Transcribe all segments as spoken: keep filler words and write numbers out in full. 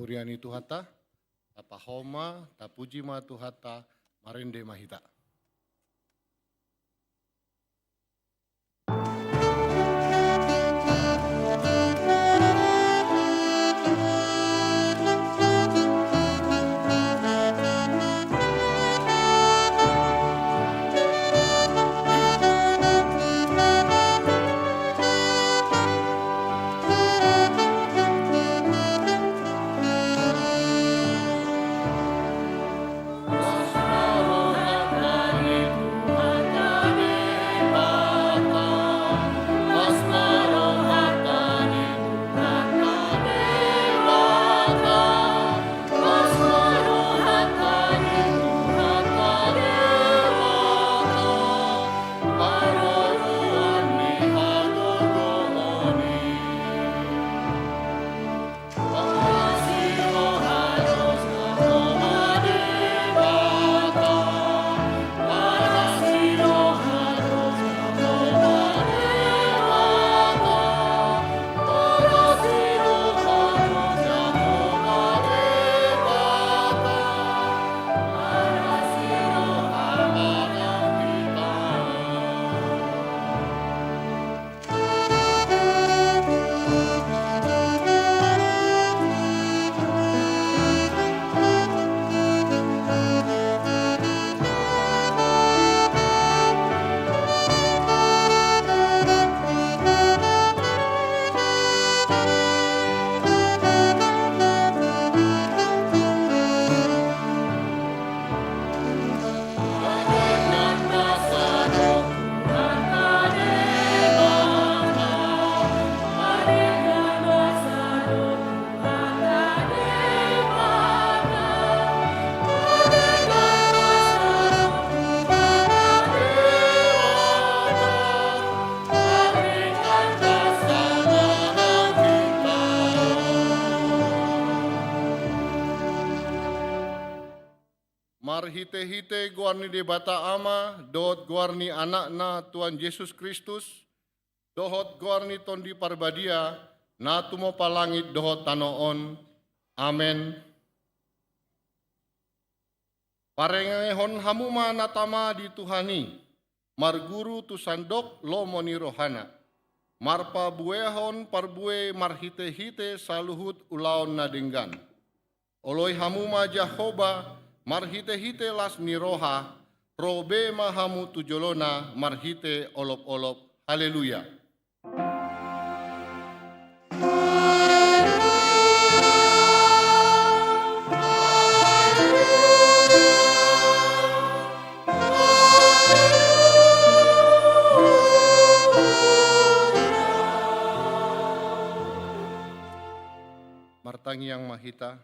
Huria ni Tuhanta, tapahomma, tapuji ma Tuhanta, marende ma hita. Marhitehite goar ni Debata Ama, dohot goar ni Anakna Tuhan Jesus Kristus, dohot goar ni Tondi Parbadia, na tumompa langit dohot tano on. Amen. Parengehon hamu ma na tama di Tuhan i, marguru tu sandok lomo ni rohana. Marpabuehon parbue marhitehite saluhut ulaon na denggan. Oloi hamu ma Jahowa, marhitehite las ni roha, ro be ma hamu tu jolona marhite olopolop. Haleluya. Martangiang ma hita.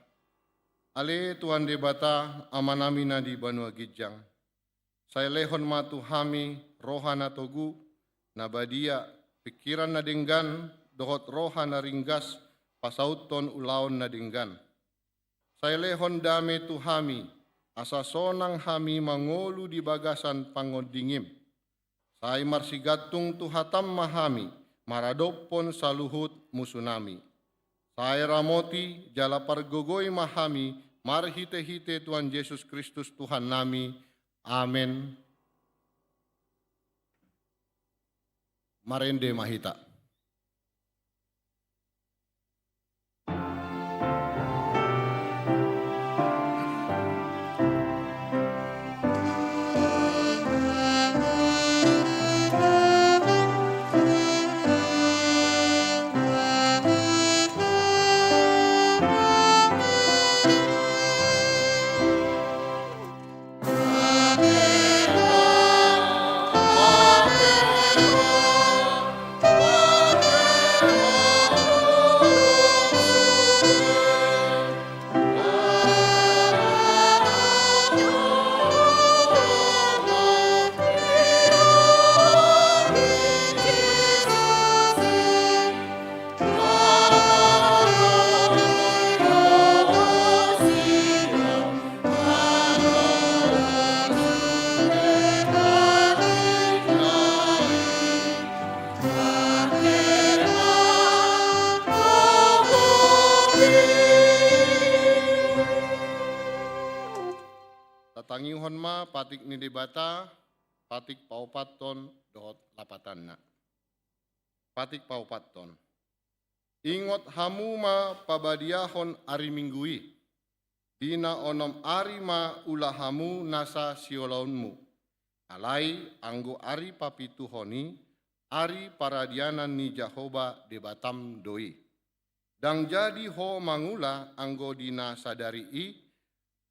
Ale Tuhan Debata, Amanami na di banua ginjang, sai lehon ma tu hami roha na togu, na badia, pingkiran na denggan, dohot roha na ringgas, pasauthon ulaon na denggan. Sai lehon dame tu hami, asa sonang hami mangolu di bagasan pangondingim. Sai marsigantung tu hatam ma hami, maradophon saluhut musunami. Sai ramoti jala pargogoi ma hami, marhitehite Tuhan Jesus Kristus Tuhannami. Amen. Marende ma hita. Hon ma patik ni Debata, patik paopathon dohot lapatanna. Patik paopathon. Ingot hamu ma pabadiahon ari Minggu i, di na onom ari ma ula hamu nasa siulaonmu. Alai anggo ari papituhon i, ari paradianan ni Jahowa Debatam do i. Ndang jadi ho mangula anggo di na sadari i,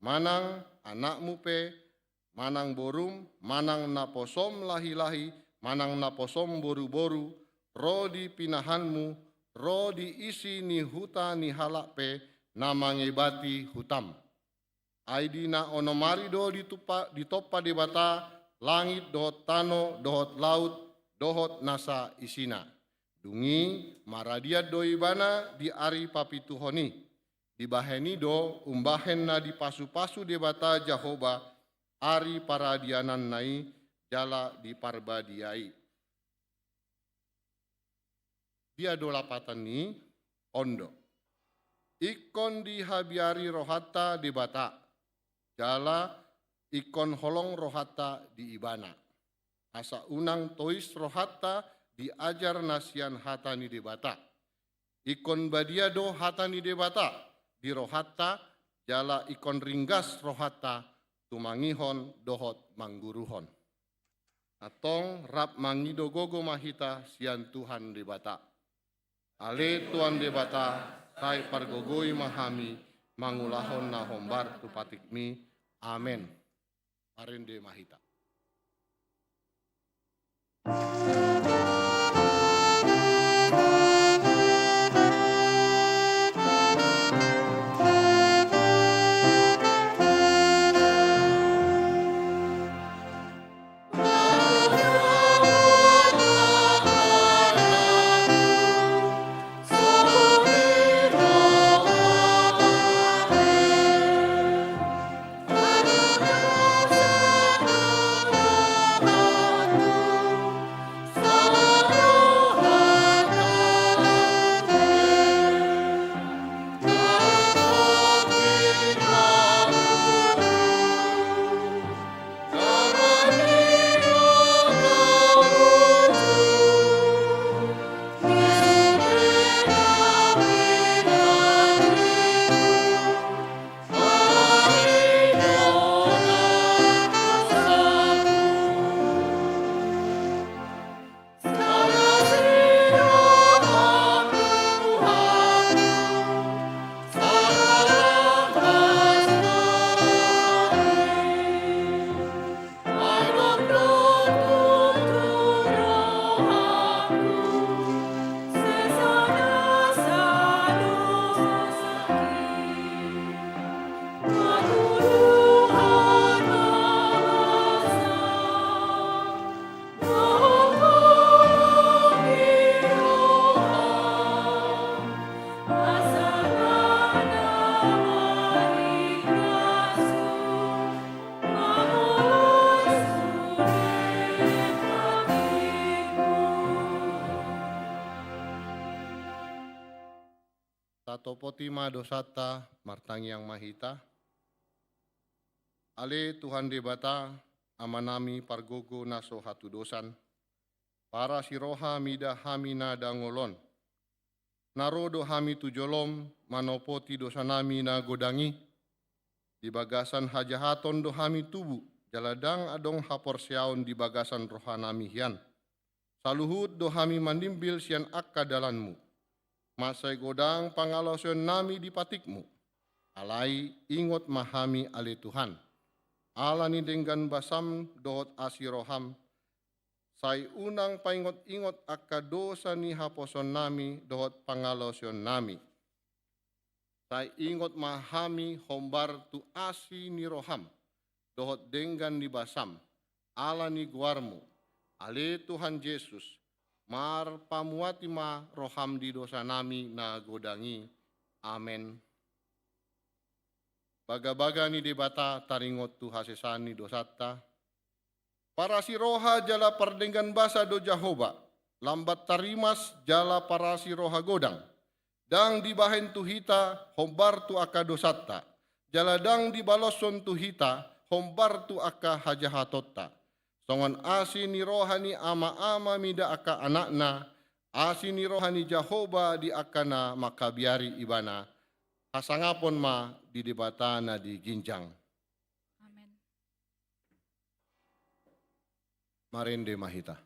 manang anakmu pe, manang borum, manang naposom lahi-lahi, manang naposom boru-boru, ro di pinahanmu, ro di isi ni huta ni halak pe na mangebati hutam. Ai di na onom ari do ditumpa-, ditompa Debata langit dohot tano dohot laut dohot nasa isina. Dung i maradian do Ibana di ari papituhon i. Dibahen i do umbahen na dipasu-pasu Debata Jahowa ari paradiananna i jala diparbadiai. Dia do lapatan ni i? On do. Ingkon dihabiari rohanta Debata, jala ingkon holong rohanta di Ibana. Asa unang tois rohanta di ajar na sian hata ni Debata. Ingkon badia do hata ni Debata di rohanta, jala ingkon ringgas rohanta tumangihon dohot mangguruhon. Antong rap mangido gogo ma hita sian Tuhan Debata. Ale Tuhan Debata, sai pargogoi ma hami mangulahon na hombar tu patikmi. Amen. Marende ma hita. Tatopoti ma dosanta, martangiang ma hita. Ale Tuhan Debata, Amanami pargogo na so hatudosan, parasi roha mida hami na dangol on. Na ro do hami tu jolom manopoti dosanami na godang i. Di bagasan hajahaton do hami tubu, jala ndang adong haporseaon di bagasan rohanami hian. Saluhut do hami manimbil sian angka dalanmu. Mansai godang pangalaosionnami di patikmu. Alai ingot ma hami ale Tuhan. Ala ni denggan basam dohot asi roham, sai unang paingot-ingot angka dosa ni haposoonnami dohot pangalaosionnami. Sai ingot ma hami hombar tu asi ni roham dohot denggan ni basam, ala ni goarmu, ale Tuhan Jesus, marpamuati ma roham di dosanami na godang i. Amen. Bagabaga ni Debata taringot tu hasesaan ni dosanta. Parasi roha jala pardenggan basa do Jahowa, lambat tarimas jala parasi roha godang. Ndang dibahen tu hita hombar tu angka dosanta, jala ndang dibaloshon tu hita hombar tu angka hajahatonta. Songon asi ni roha ni ama-ama mida angka anakna, asi ni roha ni Jahowa di angka na mangkabiari ibana. Hasangapon ma di Debata na di ginjang. Amen. Marende ma hita.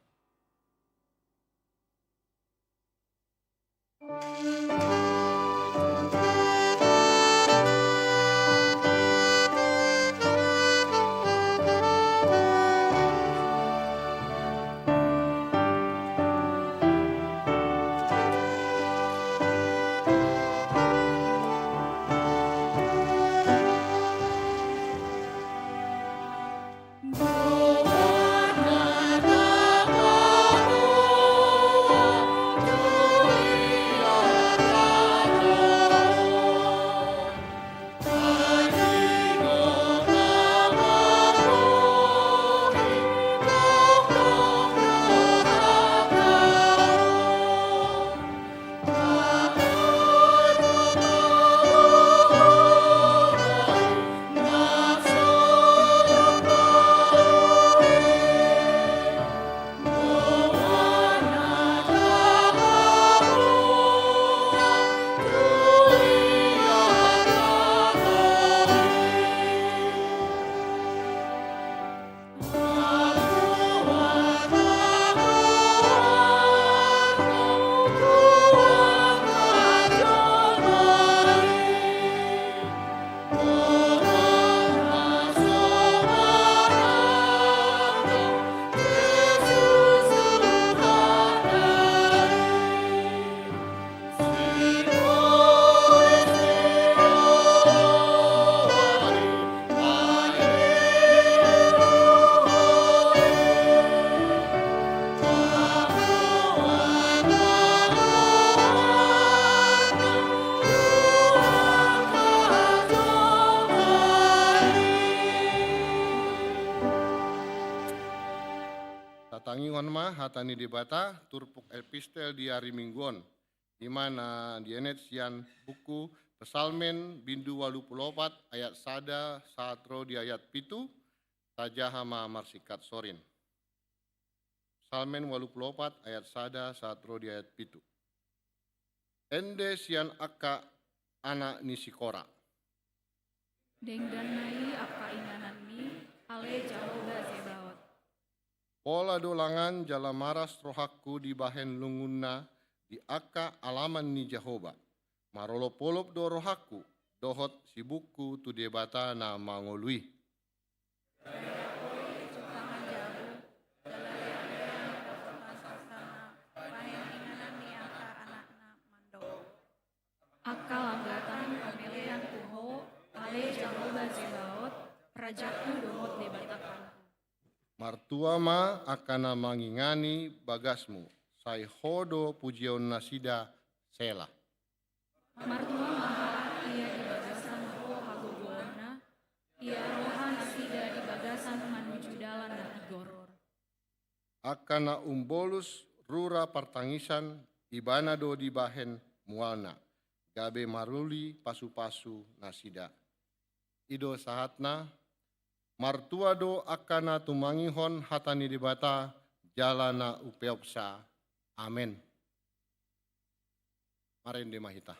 Tatangihon ma hata ni Debata, turpuk epistel di ari Minggu on. I ma na dienet sian buku Psalmen bindu ualu pulu opat ayat sada sahat ro di ayat pitu, tajaha ma marsingkat sorin. Psalmen ualu pulu opat ayat sada sahat ro di ayat pitu. Ende sian angka anak ni si Kora. Dengganna i angka ingananmi, ale Jahowa Zebaot. Pola do langan jala maras rohangku dibahen lungunna di angka alaman ni Jahowa. Marolopolop do rohangku dohot sibukku tu Debata na mangolu i. Jala leanglea ma dohot na saksana, bahen inganan ni angka anakna mandok. Angka langgatan pamelean tu Ho, ale Jahowa Zebaot, Rajangku dohot Debatangku. Martua ma angka na mangingani bagasmu, sai Ho do pujionnasida. Sela. Martua ma halak ia di bagasan Ho hagogoonna, ia roha nasida di bagasan manuju dalan na tigor. Angka na umbolus rura partangisan, ibana do dibahen mualna, gabe maruli pasupasu nasida. I do sahatna. Martua do angka na tumangihon hata ni Debata jala na umpeopsa. Amen. Marende ma hita.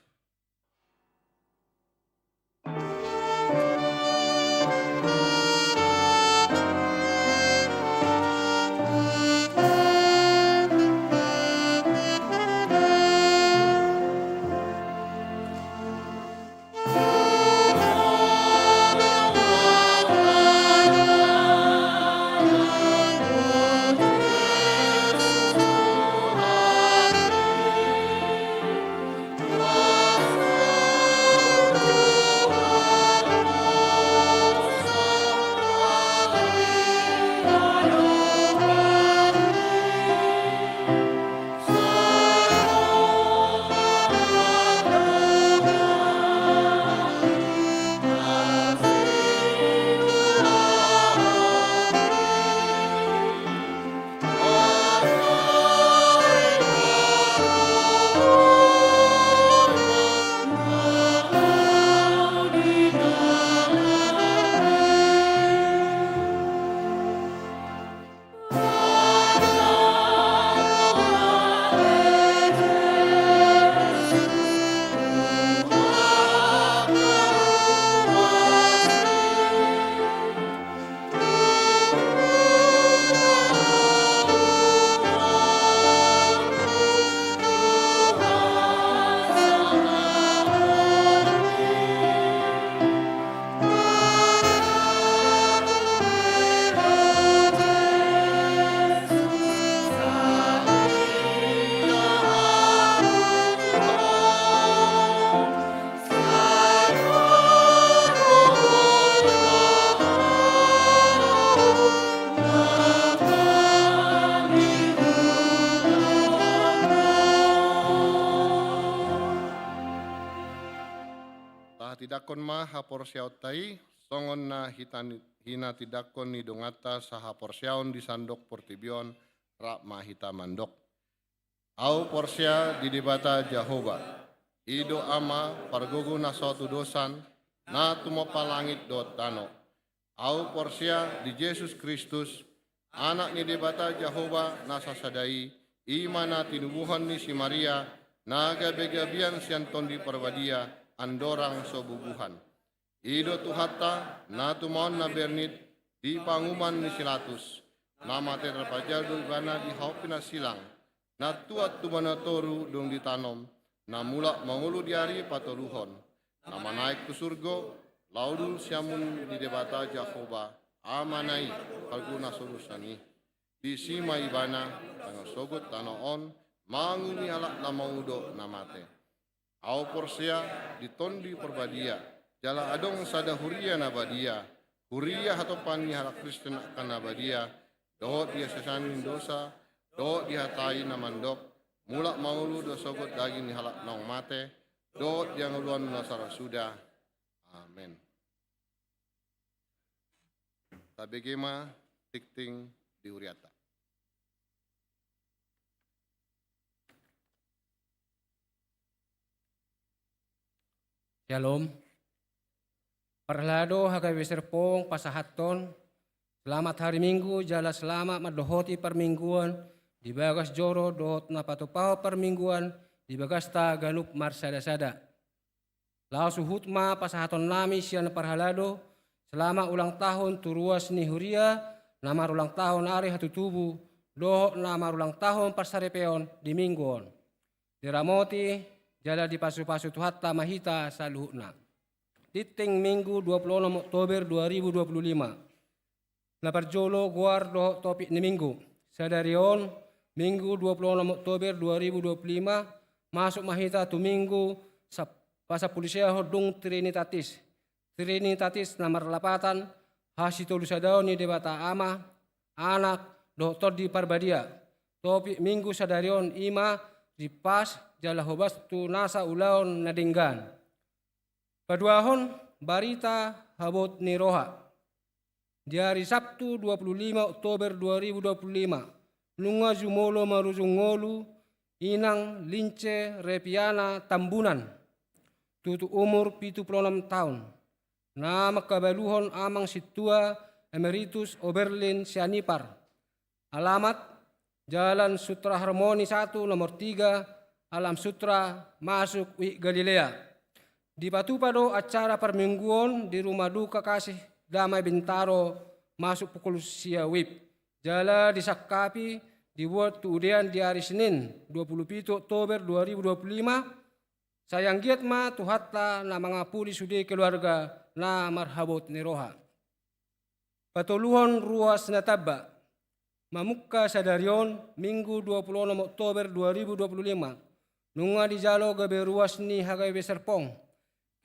Patindanghon ma haporseaonta i, songon na hita-, hinatindanghon ni donganta sahaporseaon di sandok portibi on, rap ma hita mandok. Ahu porsea di Debata Jahowa, i do Ama pargogo na so tudosan, na tumompa langit dohot tano. Ahu porsea di Jesus Kristus, Anak ni Debata Jahowa na sasada i, i ma na tinubuhon ni si Maria, na gabe gabean sian Tondi Parbadia, andorang so bubuhan. I do Tuhanta, na tumaon na bernit, di panguhuman ni si Latus, na mate tarpajal do ibana di hau pinarsilang, na tuat tu banua toru dung ditanom, na mulak mangolu di ari patoluhon, na manaek tu surgo, laho udur siamun ni Debata Jahowa, Amana i, pargogo na so tudosan i. Disi ma ibana, mangasogot tano on, mangulumi halak na mangolu dohot na mate. Ahu porsea di Tondi Parbadia, jala adong sada huria na badia, huria hatopan ni halak Kristen angka na badia, dohot di hasesaan ni dosa, dohot di hata i na mandok, mulak mangolu do sogot daging ni halak naung mate, dohot di hangoluan na so ra suda. Amen. Tabege ma tingting di hurianta. Syalom. Parhalado H K B P Serpong pasahathon selamat hari Minggu jala selamat mandohoti parmingguan di bagas joro dohot na patupahon parmingguan di bagasta ganup marsada-sada. Laos huhut ma pasahatonnami sian parhalado, selamat ulang tahun tu ruas ni huria, na marulang tahun ari hatutubu, dohot na marulang tahun parsaripeon di Minggu on. Diramoti jala dipasu-pasu Tuhanta ma hita saluhutna. Tingting Minggu dua puluh enam Oktober dua ribu dua puluh lima. Na parjolo, goar dohot topik ni Minggu. Sadari on, Minggu dua puluh enam Oktober dua ribu dua puluh lima, masuk ma hita tu Minggu sap-, pasampulu sia dung Trinitatis. Trinitatis na marlapatan hasitolusadaon ni Debata Ama, Anak, dohot Tondi Parbadia. Topik Minggu sadari on i ma, rimpas jala hobas tu nasa ulaon na denggan. Paduahon, barita habot ni roha. Di ari Sabtu dua puluh lima Oktober dua ribu dua puluh lima, nunga jumolo marujung ngolu inang Lince Repiana Tambunan, tutu umur pitu puluh enam taon, na mangkabaluhon amang sintua Emeritus Oberlin Sianipar. Alamat, Jalan Sutra Harmoni satu nomor tiga, Alam Sutra, masuk Wijk Galilea. Dipatupa do acara parmingguon di Rumah Duka Kasih Damai Bintaro, masuk pukul sia wib. Jala disangkapi dibuat tu udean di ari Senin, dua puluh pitu Oktober dua ribu dua puluh lima, sai anggiat ma Tuhanta na mangapuli sude keluarga na marhabot ni roha. Patoluhon, ruas na tamba. Mamungka sadari on, Minggu dua puluh enam Oktober dua ribu dua puluh lima, nunga dijalo gabe ruas ni H K B P Serpong,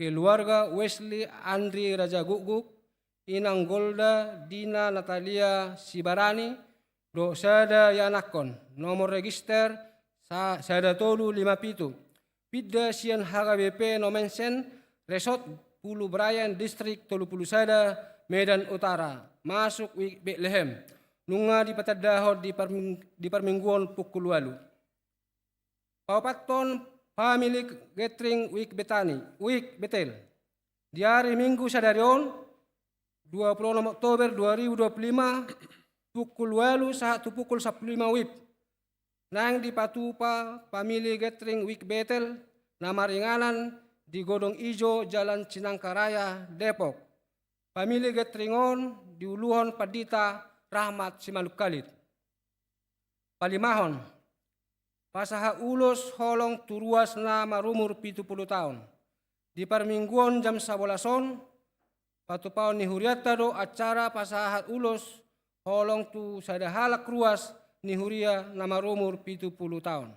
keluarga Wesley Andri Rajagukguk, inang Golda Dina Natalia Sibarani, dohot sada ianakhon, nomor register sa-, sada tolu lima pitu. Pinda sian H K B P Nommensen, Resort Pulubrayan, Distrik tolu puluh sada, Medan Utara, masuk Wijk Betlehem. Nunga dipatandahon di parming-, di parmingguon pukul ualu. Paopathon, Family Gathering Wijk Betani, Wijk Betel. Di ari Minggu sadari on, dua puluh enam Oktober dua ribu dua puluh lima, pukul ualu sahat tu pukul sampulu lima wib, naeng dipatupa Family Gathering Wijk Betel na maringanan di Godong Ijo, Jalan Cinangka Raya, Depok. Family Gathering on diuluhon Pandita Rahmat Simanungkalit. Palimahon, pasahat ulos holong tu ruas na marumur pitu puluh taon. Di parmingguon jam sabolas on, patupaon ni hurianta do acara pasahat ulos holong tu sada halak ruas ni huria na marumur pitu puluh taon.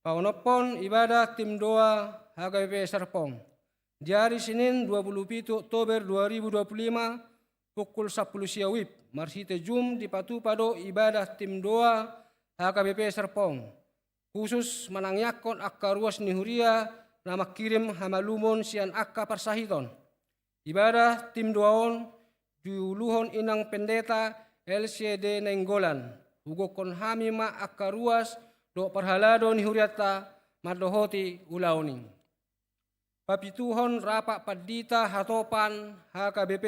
Paonomhon ibadah tim doa H K B P Serpong. Di ari Senin dua puluh pitu Oktober dua ribu dua puluh lima, pukul sampulu sia wib, marhite Zoom dipatupa do ibadah tim doa H K B P Serpong. Khusus manangiangkon angka ruas ni huria na mangkirim hamalumon sian angka parsahiton. Ibadah tim dua on diuluhon inang pendeta Elsie de Nainggolan. Hugokhon hami ma angka ruas dohot parhalado ni hurianta mandohoti ulaon i. Papituhon rapat pandita hatopan H K B P.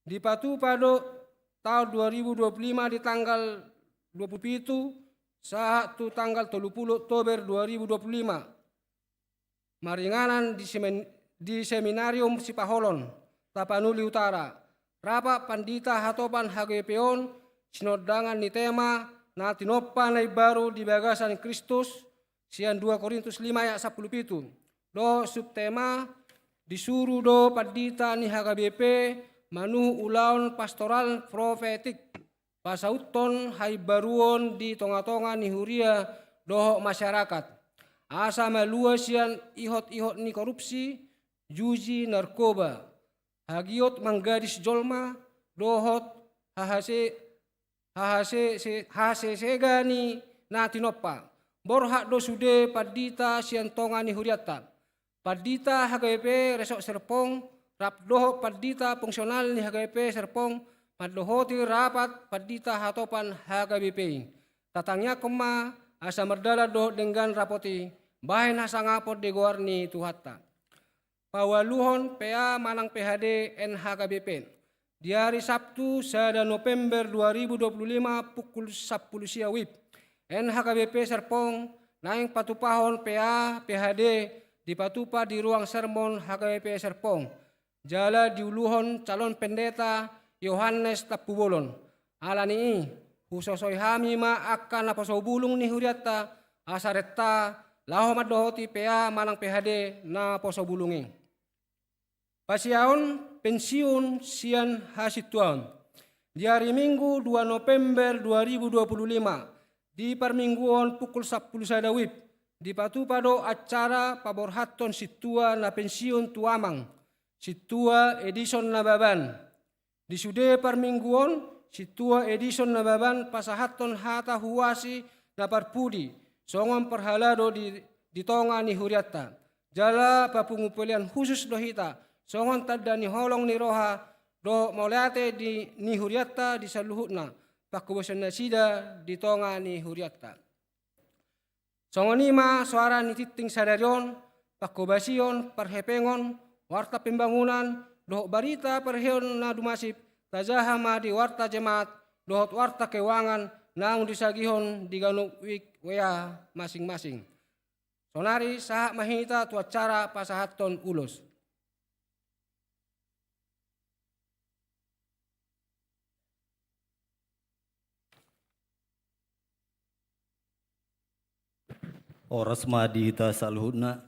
Dipatupa do taon dua ribu dua puluh lima di tanggal dua puluh pitu sahat tu tanggal tolu puluh Oktober dua ribu dua puluh lima. Maringanan di semen-, di Seminarium Sipaholon, Tapanuli Utara. Rapat pandita hatopan H K B P on sinondangan ni tema na tinompa na imbaru di bagasan Kristus, sian dua Korintus lima ayat sampulu pitu. Dohot subtema, disuru do pandita ni H K B P manuhuk ulaon pastoral profetik, pasauthon haimbaruon di tonga-tonga ni huria dohot masyarakat, asa malua sian ihot-ihot ni korupsi, juji, narkoba, hagiot manggadis jolma, dohot hahase-, hahase-, se-, hasesega ni na tinompa. Borhat do sude pandita sian tonga ni hurianta. Pandita H K B P Resort Serpong, rap dohot pandita fungsional ni H K B P Serpong, mandohoti rapat pandita hatopan H K B P i. Tatangiangkon ma, asa mardalan dohot denggan rapot i, bahen hasangapon di goar ni Tuhanta. Paualuhon P A manang P H D N H K B P. Di ari Sabtu, sada November dua ribu dua puluh lima, pukul sampulu sia WIB, N H K B P Serpong naeng patupahon P A, P H D, dipatupa di ruang sermon H K B P Serpong. Jala diuluhon calon pendeta Yohanes Tampubolon. Ala ni i, husosoi hami ma angka naposo bulung ni hurianta, asa renta laho mandohoti P A manang P H D naposo bulung i. Pasiaon pensiun sian hasintuaon. Di ari Minggu, dua November dua ribu dua puluh lima, di parmingguon pukul sampulu sada WIB, dipatupa do acara paborhathon sintua na pensiun tu amang, Sintua Edison Nababan. Di sude parmingguon, Sintua Edison Nababan pasahathon hata huasi na parpudi, songon parhalado di, di tonga ni hurianta. Jala papungu pelean husus do hita, songon tanda ni holong ni roha dohot mauliate di, ni hurianta di saluhutna, panghobasion nasida di tonga ni hurianta. Songon i ma soara ni tingting sadari on, panghobasion, parhepengon, warta pembangunan, dohot barita parheon na dumasip, tajaha ma di warta jemaat, dohot warta keuangan, naung disagihon di ganup WIB WA masing-masing. Sonari sahat ma hita tu acara pasahathon ulos. Horas ma di hita saluhutna.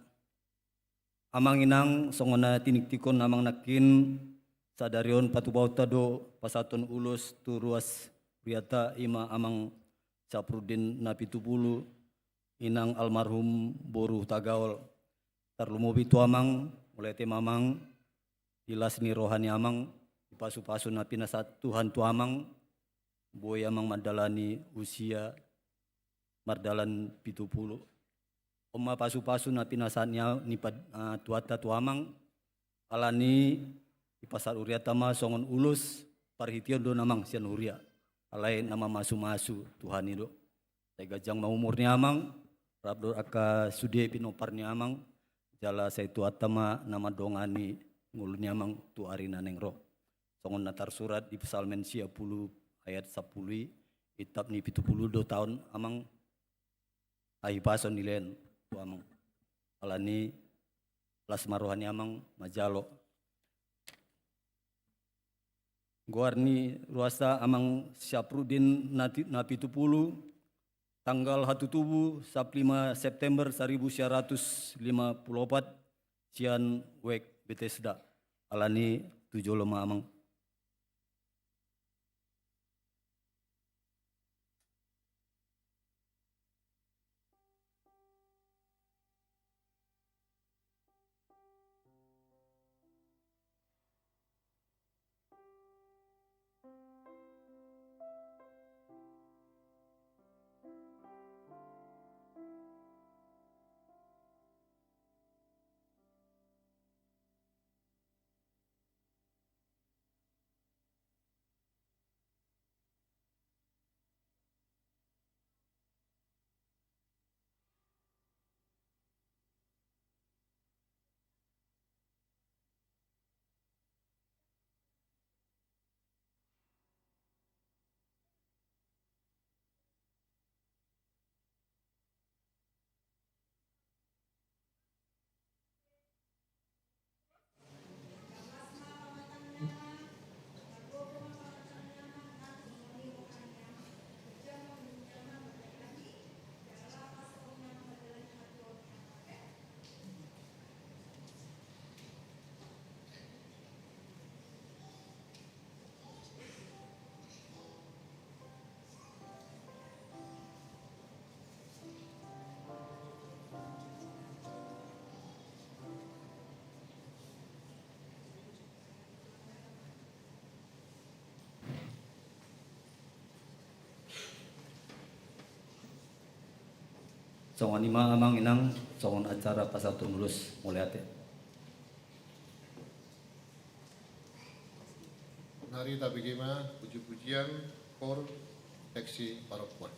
Amang inang, songon na tiningtingkon amang nangkin, sadari on patupaonta do pasahathon ulos tu ruas hurianta, i ma amang Sapruddin Napitupulu, inang almarhum boru Hutagaol. Tarlumobi tu amang, mauliate ma amang, di las ni roha ni amang, di pasu-pasu na pinasahat Tuhan tu amang, boi amang mandalani usia mardalan pitu pulu. On ma pasu-pasu na pinasahat ni a-, ni pad-, ah, Tuhanta tu amang, ala ni i dipasahat hurianta ma songon ulos parhiteon do na amang sian huria. Alai na mamasu-masu Tuhan i do. Sai ganjang ma umur ni amang, rap dohot angka sude pinompar ni amang, jala sai Tuhanta ma na mandongani ngolu ni amang tu ari na naeng ro. Songon na tarsurat di Psalmen sia pulu ayat sampulu i, itap ni pitu pulu do taon amang, hahipason dilean tu amang. Ala ni i las ma roha ni amang manjalo. Goar ni ruasta amang Syafruddin Nati-, Napitupulu, tanggal hatutubu sampulu lima September saribu sia ratus lima pulu opat, sian WEG Bethesda. Ala ni i tu jolo ma amang. Songon i ma amang inang, songon acara pasahat ulos, mauliate. Nari tabege ma puji-pujian, kor, seksi parompuan.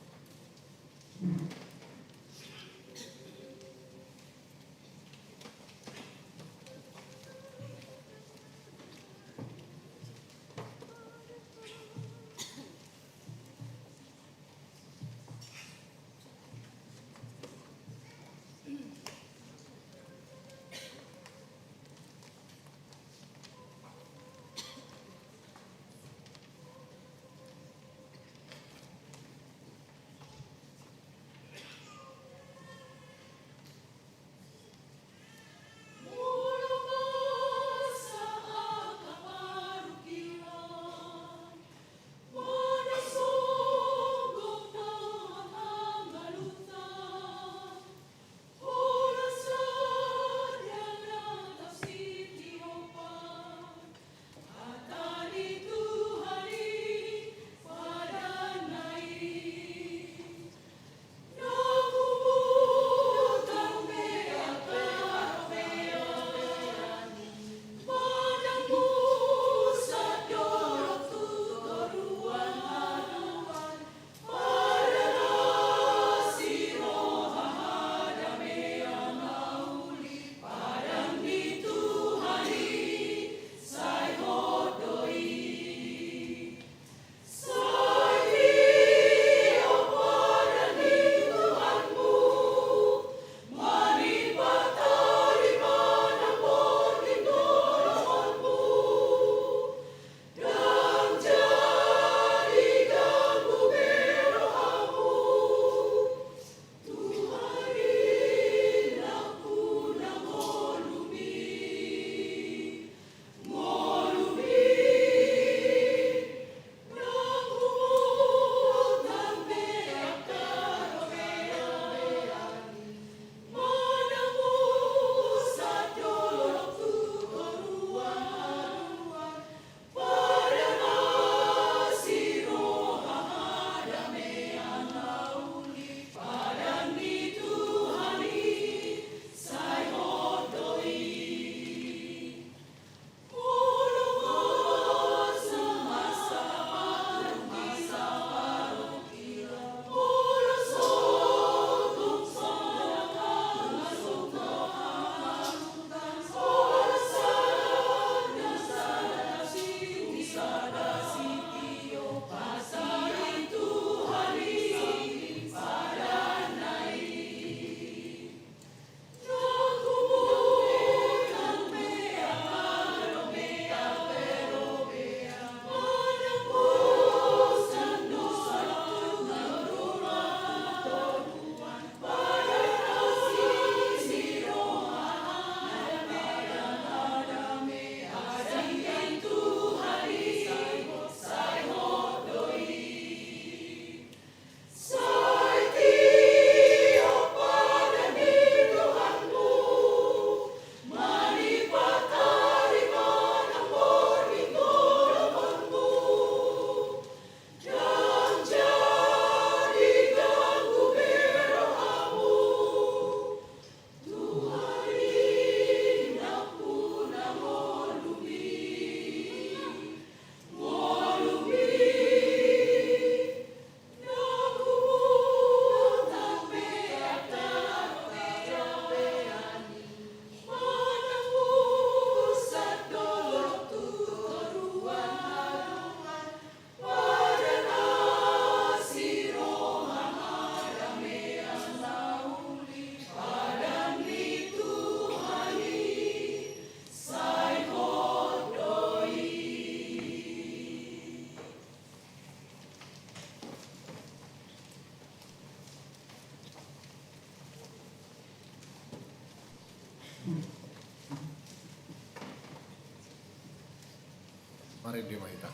Marende ma hita.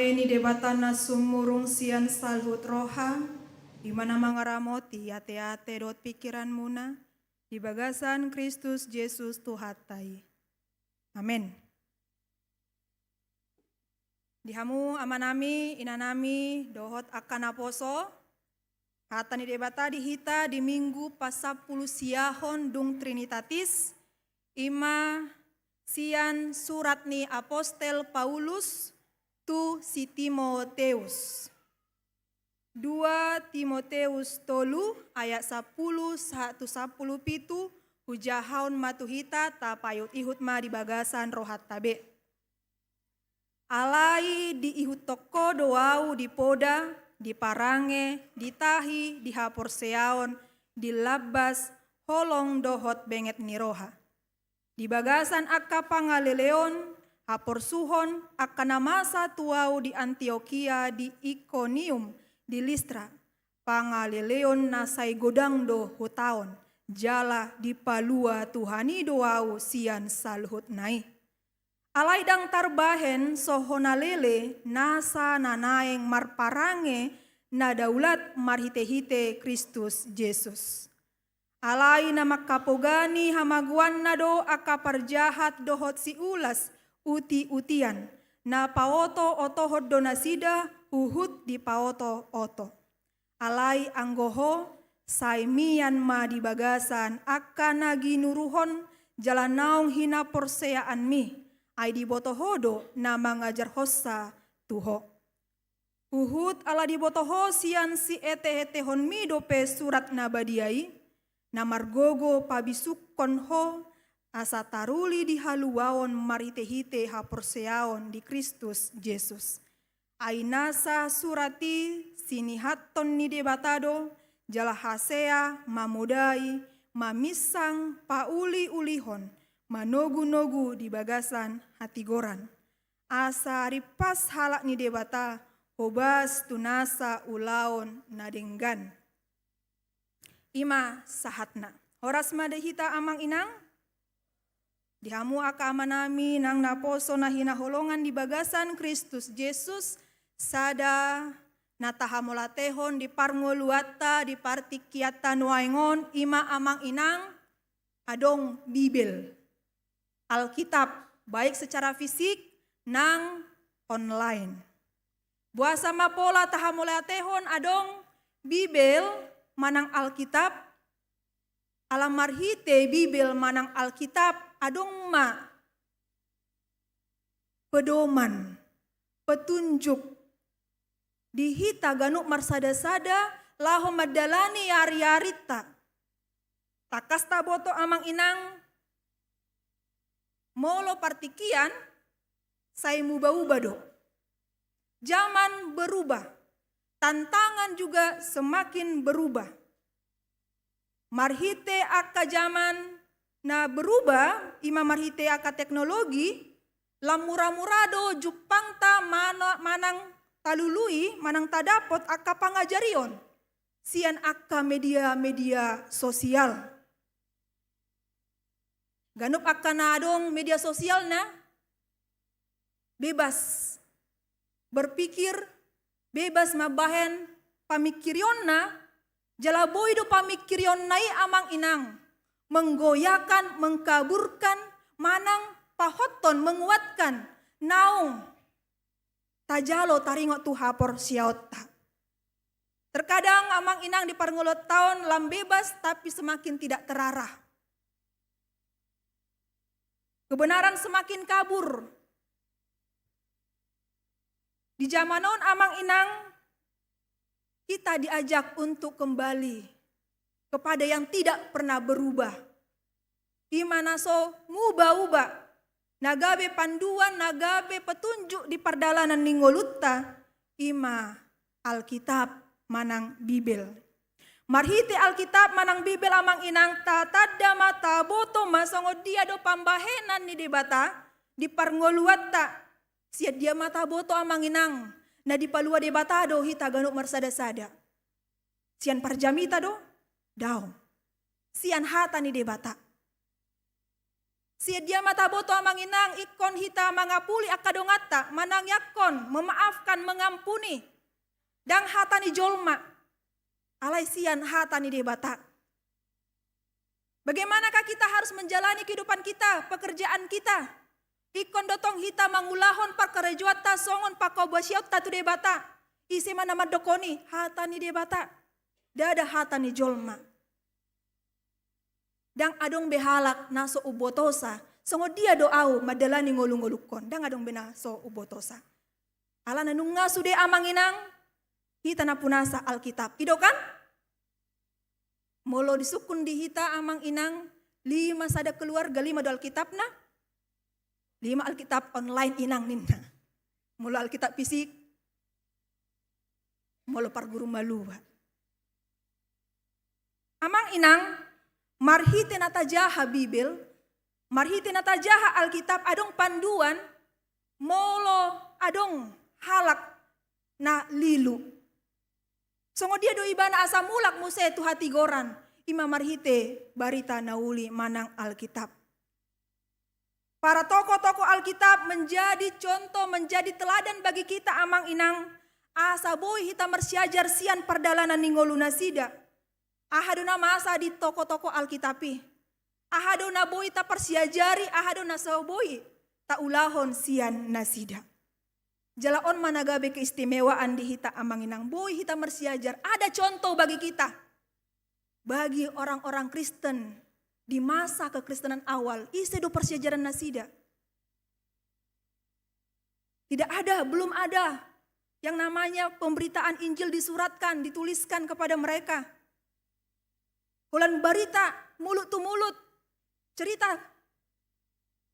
Ni Debata na sumurung sian saluhut roha, i ma na mangaramoti ateate dohot pingkiranmuna di bagasan Kristus Jesus Tuhanta i. Amen. Di hamu amanami, inanami, dohot angka naposo, hata ni Debata di hita di Minggu pasampulu siahon dung Trinitatis, i ma sian surat ni Apostel Paulus tu si Timoteus. Dua Timoteus tolu ayat sampulu sahat tu sampulu pitu, hujahaon ma tu hita, tapaihut-ihut ma di bagasan rohanta be. Alai diihuthon ho do ahu di poda, di parange, di tahi, di haporseaon, di lambas, holong dohot benget ni roha. Di bagasan angka pangaleleon, haporsuhon, angka na masa tu ahu di Antiokia, di Ikonium, di Listra, pangaleleon na sai godang do hutaon, jala dipalua Tuhan i do ahu sian saluhutna i. Alai ndang tarbahen songon na lele nasa na naeng marparange na daulat marhite-hite Kristus Jesus. Alai na mangkapogani hamagoanna do angka parjahat dohot siulas uti-utian, na paoto-otohon do nasida huhut dipaoto-oto. Alai anggo ho, sai mian ma di bagasan angka na ginuruhon jala naung hinaporseaanmi, ai diboto ho do na mangajarhonsa tu ho. Huhut ala diboto ho sian siete-etehonmi dope Surat Na Badia i, na margogo pabisukkon ho, asa taruli di haluaon marhite-hite haporseaon di Kristus Jesus. Ai nasa surat i sinihathon ni Debata do, jala hasea, mamodai, maminsang, pauli-ulihon, manogu-nogu di bagasan hatigoran. Asa rimpas halak ni Debata hobas tu nasa ulaon na denggan. I ma sahatna. Horas ma di hita amang inang. Di hamu angka amanami nang naposo na hinaholongan di bagasan Kristus Jesus, sada na tahamauliatehon di parngoluanta, di partingkianta nuaeng on, i ma amang inang, adong Bibel. Alkitab, baik secara fisik nang online. Boasa ma pola tahamauliatehon adong Bibel manang Alkitab? Ala marhite Bibel manang Alkitab adong ma pedoman, petunjuk di hita ganup marsada-sada laho mandalani ari-arinta. Tangkas taboto amang inang, molo partingkian sai muba-uba do. Zaman berubah, tantangan juga semakin berubah. Marhite angka zaman na berubah, i ma marhite angka teknologi, lam mura-mura do jumpangta mana-, manang talului, manang tadapot angka pangajarion sian angka media-media sosial. Ganup angka na adong media sosialna bebas berpikir, bebas mambahen pamingkirionna, jala boi do pamingkirionna i amang inang menggoyahkan, mengkaburkan, manang pahothon, menguatkan naung tajalo taringot tu haporseaonta. Terkadang amang inang di parngoluanta on lam bebas tapi semakin tidak terarah. Kebenaran semakin kabur. Di zaman on amang inang, kita diajak untuk kembali kepada yang tidak pernah berubah. I ma na so muba-uba, na gabe panduan, na gabe petunjuk di pardalanan ni ngolunta, i ma Alkitab manang Bibel. Marhite Alkitab manang Bibel amang inang tatanda ma, taboto ma songon dia do pambahenan ni Debata di parngoluanta. Sian dia ma taboto amang inang na dipalua Debata do hita ganup marsada-sada? Sian parjamita do? Daong. Sian hata ni Debata. Sian dia ma taboto amang inang ingkon hita mangapuli angka donganta, manangiangkon, memaafkan, mengampuni. Ndang hata ni jolma, alai sian hata ni Debata. Bagaimanakah kita harus menjalani kehidupan kita, pekerjaan kita? Ingkon do tong hita mangulahon parkarejoanta songon panghobasionta tu Debata. Ise ma na mandok on i? Hata ni Debata. Ndada hata ni jolma. Ndang adong be halak na so umbotosa songon dia do ahu mandalani ngolungolungkon. Ndang adong be na so umbotosa. Alana nunga sude amang inang, hita na punasa Alkitab. I do kan? Molo disungkun di hita amang inang, lima sada keluarga, lima do Alkitabna. Lima Alkitab online inang ninna. Molo Alkitab fisik, molo parguru malua. Amang inang, marhite na tajaha Bibel, marhite na tajaha Alkitab, adong panduan molo adong halak na lilu. Songon dia do ibana asa mulak muse tu hatigoran, i ma marhite barita na uli manang Alkitab. Para tokoh-tokoh Alkitab menjadi contoh, menjadi teladan bagi kita amang inang, asa boi hita marsiajar sian pardalanan ni ngolu nasida. Aha do na masa di tokoh-tokoh Alkitab i? Aha do na boi taparsiajari, aha do na so boi taulahon sian nasida? Jala on ma na gabe keistimewaan di hita amang inang, boi hita marsiajar, ada contoh bagi kita. Bagi orang-orang Kristen di masa kekristenan awal, ise do parsiajaran nasida? Tidak ada, belum ada yang namanya pemberitaan Injil disuratkan, dituliskan kepada mereka. Holan barita mulut tu mulut, cerita.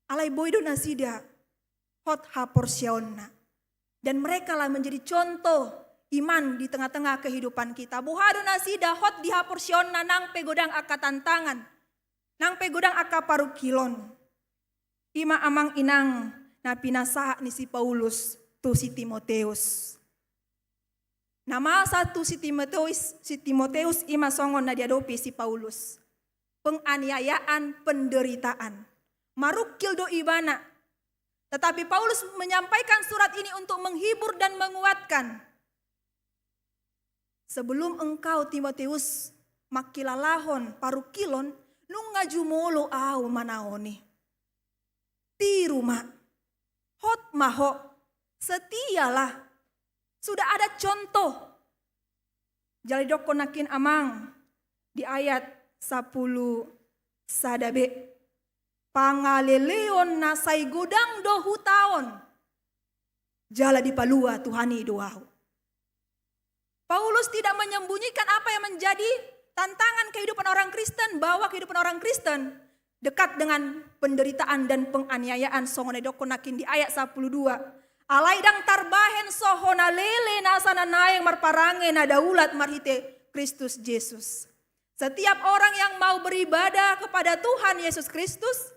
Alai boi do nasida hot haporseaonna. Dan mereka lah menjadi contoh iman di tengah-tengah kehidupan kita. Boha do nasida hot di haporseaonna nang pe godang angka tantangan, nang pe godang angka parungkilon. I ma amang inang na pinasahat ni si Paulus tu si Timoteus. Na masa tu si Timoteus, si Timoteus i ma songon na diadopi si Paulus. Penganiayaan, penderitaan. Marungkil do ibana. Tetapi Paulus menyampaikan surat ini untuk menghibur dan menguatkan. Sebelum engkau Timoteus mangkilalahon parungkilon, nunga jumolo ahu manaon i. Tiru ma. Hot ma ho. Setialah. Sudah ada contoh. Jala didokkon nangkin amang di ayat sapulu sada be. Pangaleleon na sai godang do hutaon. Jala dipalua Tuhan i do ahu. Paulus tidak menyembunyikan apa yang menjadi tantangan kehidupan orang Kristen, bahwa kehidupan orang Kristen dekat dengan penderitaan dan penganiayaan, songon na didokkon nangkin di ayat sapulu dua. Alai ndang tarbahen so hona lele nasa na naeng marparange na daulat marhite Kristus Jesus. Setiap orang yang mau beribadah kepada Tuhan Yesus Kristus,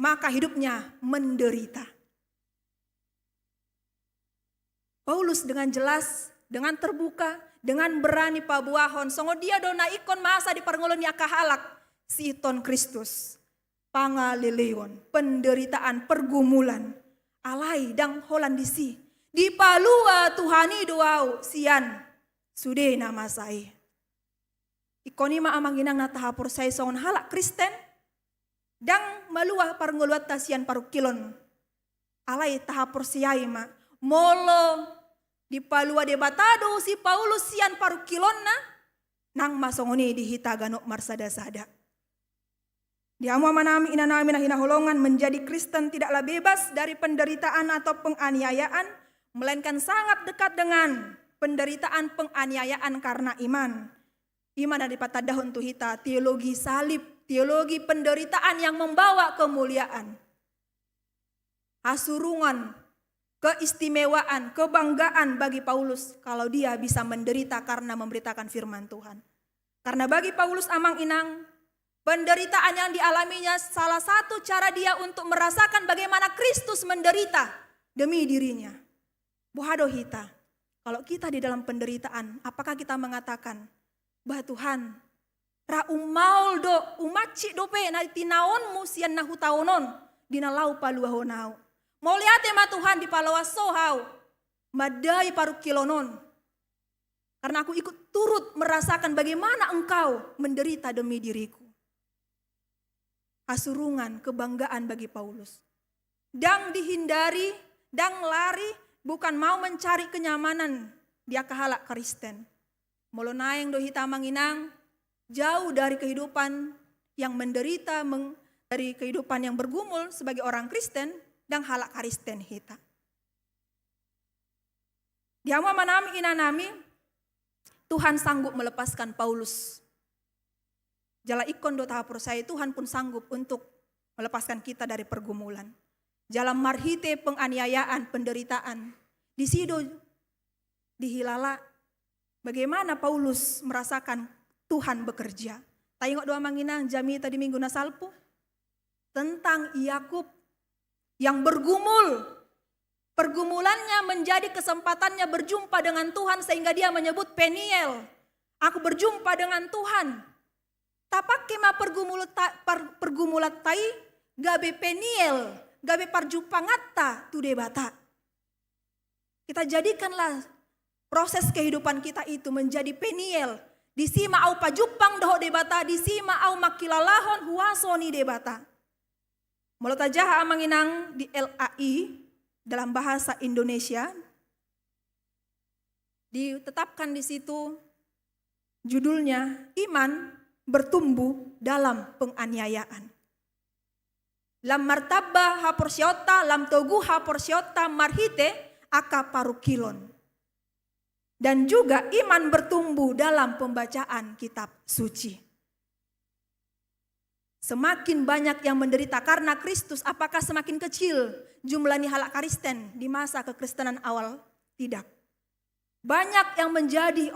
maka hidupnya menderita. Paulus dengan jelas, dengan terbuka, dengan berani paboahon songon dia do na ingkon masa di parngoluon ni angka halak siihuthon Kristus. Pangaleleon, penderitaan, pergumulan. Alai ndang holan disi. Dipalua Tuhan i do ahu sian sude na masa i. Ingkon i ma amang inang na tahaporseai songon halak Kristen, ndang malua parngoluonta sian parungkilon. Alai tahaporseai ma, molo dipalua Debata do si Paulus sian parungkilonna, nang ma songon i di hita ganup marsadasada. Di hamu amanami, inanami na hinaholongan, menjadi Kristen tidaklah bebas dari penderitaan atau penganiayaan, melainkan sangat dekat dengan penderitaan penganiayaan karena iman. I ma na dipatandahon tu hita teologi salib, teologi penderitaan yang membawa kemuliaan. Hasurungan, keistimewaan, kebanggaan bagi Paulus kalau dia bisa menderita karena memberitakan firman Tuhan. Karena bagi Paulus amang inang, penderitaan yang dialaminya salah satu cara dia untuk merasakan bagaimana Kristus menderita demi dirinya. Boha do hita? Kalau kita di dalam penderitaan, apakah kita mengatakan, "Bah Tuhan, ra ummaol do, umansik dope na tinaonmu sian na hutaon on, di na laho paluahon ahu. Mauliate ma Tuhan, dipaloas Ho ahu mandai parungkilon on. Karena aku ikut turut merasakan bagaimana Engkau menderita demi diriku. Hasurungan, kebanggaan bagi Paulus. Ndang dihindari, ndang lari, bukan mau mencari kenyamanan di angka halak Kristen. Molo naeng do hita, Amang Inang, jauh dari kehidupan yang menderita, meng-, dari kehidupan yang bergumul sebagai orang Kristen, ndang halak Kristen hita. Di hamu amanami, inanami, Tuhan sanggup melepaskan Paulus. Jala ingkon do tahaporseai, Tuhan pun sanggup untuk melepaskan kita dari pergumulan. Jala marhite penganiayaan, penderitaan, disi do dihilala bagaimana Paulus merasakan Tuhan bekerja. Taingot do, Amang Inang, jamita di minggu na salpu tentang Yakub yang bergumul. Pergumulannya menjadi kesempatannya berjumpa dengan Tuhan, sehingga dia menyebut, "Peniel, aku berjumpa dengan Tuhan." Tapake ma pergumul-, ta-, per-, pergumulanta i gabe Peniel, gabe parjumpanganta tu Debata. Kita jadikanlah proses kehidupan kita itu menjadi Peniel. Disi ma ahu pajumpang dohot Debata, disi ma ahu mangkilalahon huaso ni Debata. Molo tajaha, Amang Inang, di L A I dalam bahasa Indonesia, ditetapkan di situ judulnya Iman Bertumbuh dalam Penganiayaan. Lam martamba haporseaonta, lam togu haporseaonta marhite angka parungkilon. Dan juga iman bertumbuh dalam pembacaan kitab suci. Semakin banyak yang menderita karena Kristus, apakah semakin kecil jumlah ni halak Kristen di masa kekristenan awal? Tidak. Banyak yang menjadi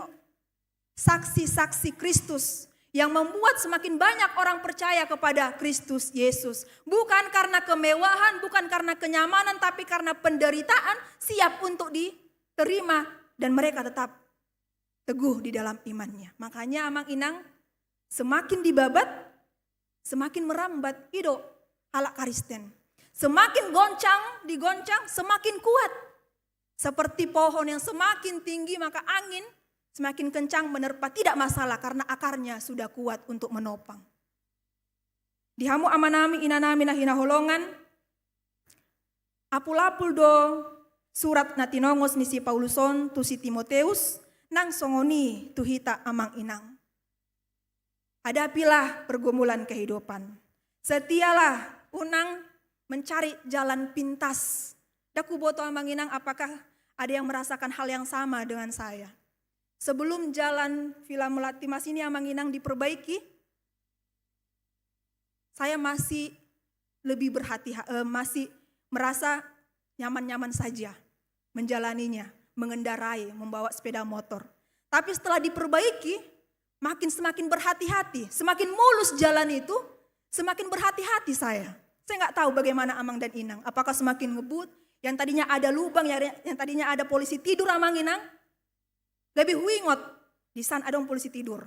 saksi-saksi Kristus, yang membuat semakin banyak orang percaya kepada Kristus Yesus. Bukan karena kemewahan, bukan karena kenyamanan, tapi karena penderitaan, siap untuk diterima, dan mereka tetap teguh di dalam imannya. Makanya, Amang Inang, semakin dibabat, semakin merambat, i do halak Kristen. Semakin goncang, digoncang, semakin kuat. Seperti pohon yang semakin tinggi, maka angin semakin kencang menerpa, tidak masalah karena akarnya sudah kuat untuk menopang. Di hamu amanami, inanami na hinaholongan, apul-apul do surat na tinongos ni si Paulus on tu si Timoteus, nang songon i tu hita, Amang Inang. Hadapilah pergumulan kehidupan. Setialah, unang mencari jalan pintas. Ndang huboto, Amang Inang, apakah ada yang merasakan hal yang sama dengan saya. Sebelum jalan Villa Melati Mas ini, Amang Inang, diperbaiki, saya masih lebih berhati, eh, masih merasa nyaman-nyaman saja menjalaninya, mengendarai, membawa sepeda motor. Tapi setelah diperbaiki, makin semakin berhati-hati, semakin mulus jalan itu, semakin berhati-hati saya. Saya nggak tahu bagaimana Amang dan Inang, apakah semakin ngebut, yang tadinya ada lubang, yang, yang tadinya ada polisi tidur, Amang Inang, gabe huingot, di san adong polisi tidur.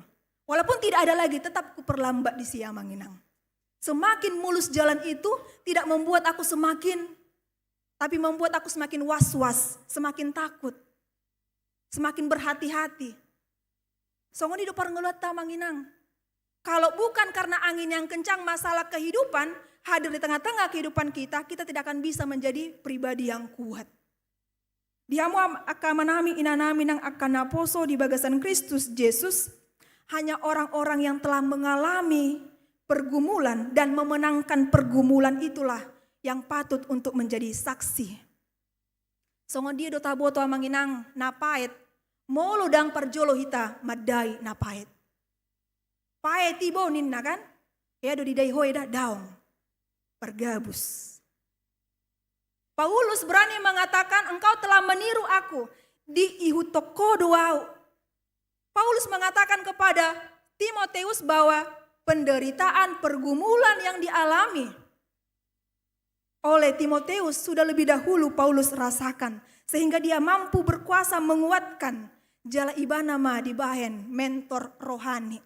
Walaupun tidak ada lagi, tetap kuperlambat disi, Amang Inang. Semakin mulus jalan itu, tidak membuat aku semakin, tapi membuat aku semakin was-was, semakin takut, semakin berhati-hati. Songon i do parngoluanta, Amang Inang. Kalau bukan karena angin yang kencang, masalah kehidupan hadir di tengah-tengah kehidupan kita, kita tidak akan bisa menjadi pribadi yang kuat. Di hamu am-, angka amanami, inanami nang angka naposo di bagasan Kristus Jesus, hanya orang-orang yang telah mengalami pergumulan dan memenangkan pergumulan itulah yang patut untuk menjadi saksi. Songon dia do taboto, Amang Inang, na paet, molo ndang parjolo hita mandai na paet. Paet i bo ninna, kan? Ia do didai ho eda, daong. Pargabus. Paulus berani mengatakan, "Engkau telah meniru aku, diihuthon ho do ahu." Paulus mengatakan kepada Timoteus bahwa penderitaan, pergumulan yang dialami oleh Timoteus sudah lebih dahulu Paulus rasakan, sehingga dia mampu berkuasa menguatkan, jala ibana ma dibahen mentor rohani.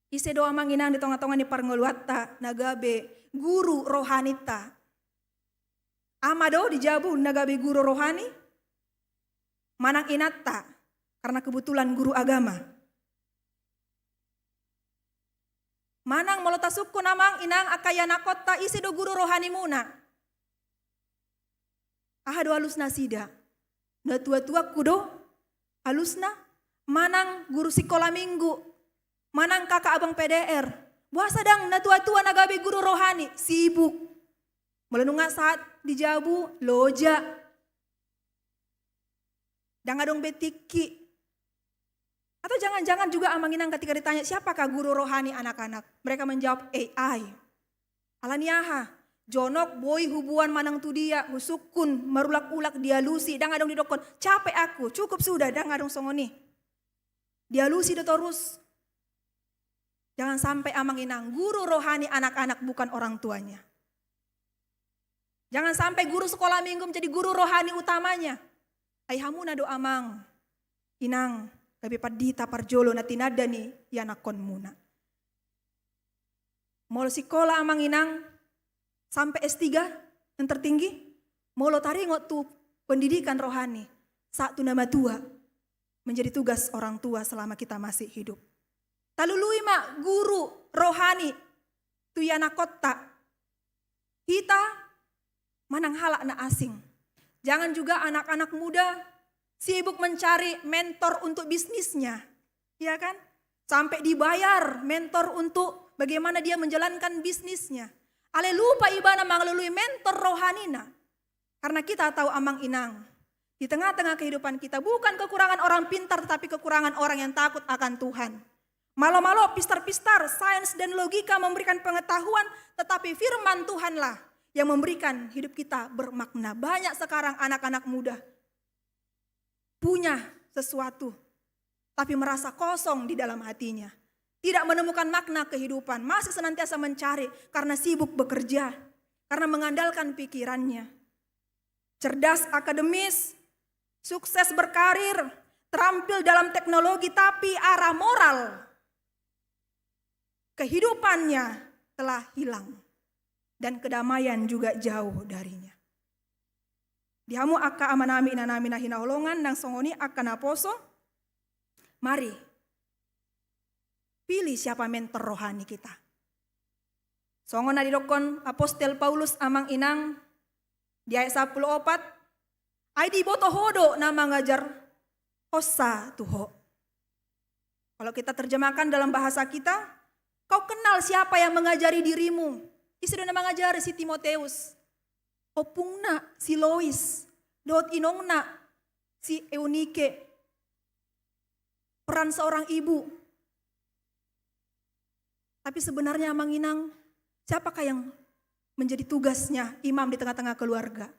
Ise do amang inang di tonga-tonga ni parngoluanta na gabe guru rohaninta? Ama do di jabu na gabe guru rohani? Manang inanta, karena kebetulan guru agama? Manang molo tasungkun amang inang angka ianakhonta, ise do guru rohanimuna? Aha do alusna nasida? Natua-tuangku do alusna? Manang guru sikola minggu? Manang kakak abang P D R? Boasa ndang natua-tua na gabe guru rohani? Sibuk. Molo nunga sahat di jabu, loja. Ndang adong be tingki. Atau jangan-jangan juga amang inang ketika ditanya, "Siapakah guru rohani anak-anak?" Mereka menjawab, "A I." Alani aha? Jonok, boi huboan manang tu dia, husungkun, marulak-ulak, dialusi, ndang adong didokkon, "Capek aku, cukup sudah," ndang adong songon i. Dialusi do torus. Jangan sampai amang inang, guru rohani anak-anak bukan orang tuanya. Jangan sampai guru sekolah minggu menjadi guru rohani utamanya. Ai hamuna do amang inang, gabe pandita parjolo na tinanda ni ianakhonmuna. Molo sikola amang inang sampai S tiga yang tertinggi, molo taringot tu pendidikan rohani, sahat tu na matua, menjadi tugas orang tua selama kita masih hidup. Talului ma guru rohani tu ianakhonta, hita manang halak na asing. Jangan juga anak-anak muda sibuk mencari mentor untuk bisnisnya, ya kan? Sampai dibayar mentor untuk bagaimana dia menjalankan bisnisnya. Alai lupa ibana mangalului mentor rohanina. Karena kita tahu amang inang, di tengah-tengah kehidupan kita bukan kekurangan orang pintar, tetapi kekurangan orang yang takut akan Tuhan. Malo-malo pistar-pistar, sains dan logika memberikan pengetahuan, tetapi firman Tuhanlah yang memberikan hidup kita bermakna. Banyak sekarang anak-anak muda punya sesuatu, tapi merasa kosong di dalam hatinya. Tidak menemukan makna kehidupan, masih senantiasa mencari karena sibuk bekerja, karena mengandalkan pikirannya. Cerdas akademis, sukses berkarir, terampil dalam teknologi, tapi arah moral kehidupannya telah hilang dan kedamaian juga jauh darinya. Di hamu angka amanami, inanami na hinaholongan, nang songon i angka naposo, mari pilih siapa mentor rohani kita. Songon na didokkon apostel Paulus amang inang di ayat sampulu opat, ai diboto ho do na mangajarhonsa tu ho. Kalau kita terjemahkan dalam bahasa kita, kau kenal siapa yang mengajari dirimu? Ise do na mangajari si Timoteus? Ompungna si Lois dohot inongna si Eunike. Peran seorang ibu. Tapi sebenarnya amang inang, siapakah yang menjadi tugasnya imam di tengah-tengah keluarga?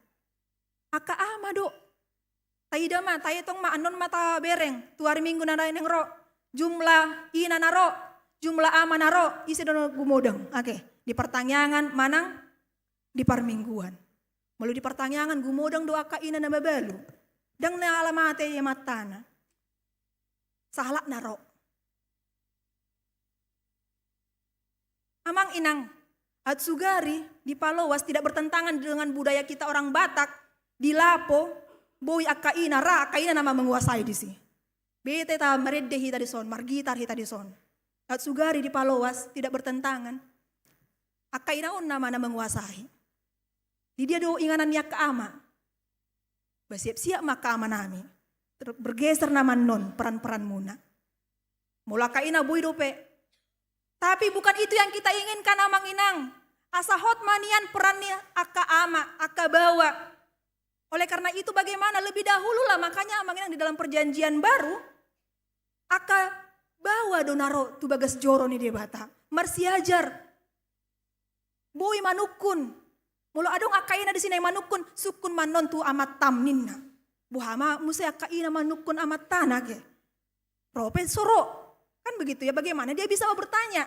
Angka ama do. Taida ma, taetong ma, annon ma tabereng tu ari Minggu na naeng ro, jumlah ina na ro, jumlah ama na ro, ise do na gumodang. Oke, di partangiangan manang di parmingguan. Molo di partangiangan gumodang do angka ina na mabalu. Ndang na ala mate ia matana. Sahalakna ro. Amang inang, aut sugari di Paloas tidak bertentangan dengan budaya kita orang Batak, di Lapo, boi angka ina ra, angka ina nama menguasai disi. Bete ta marende hita dison, margitar hita dison. Aut sugari di Paloas tidak bertentangan. Angka ina on nama na menguasai. Di dia do inganan ni angka ama? Ba siap-siap ma angka amanami. Ter-, bergeser nama annon peran-peranmuna. Molo angka ina boi dope. Tapi bukan itu yang kita inginkan amang inang. Asa hot ma nian peran ni angka ama, angka baoa. Oleh karena itu bagaimana lebih dahulu lah, makanya amang inang di dalam perjanjian baru, angka baoa do na ro tu bagas joro ni Debata. Marsiajar. Boi manungkun. Molo adong angka ina disi na i manungkun, sungkun ma annon tu amantam ninna. Boha ma muse angka ina manungkun amantana ke? Ro pe so ro. Kan begitu ya, bagaimana dia bisa mau bertanya?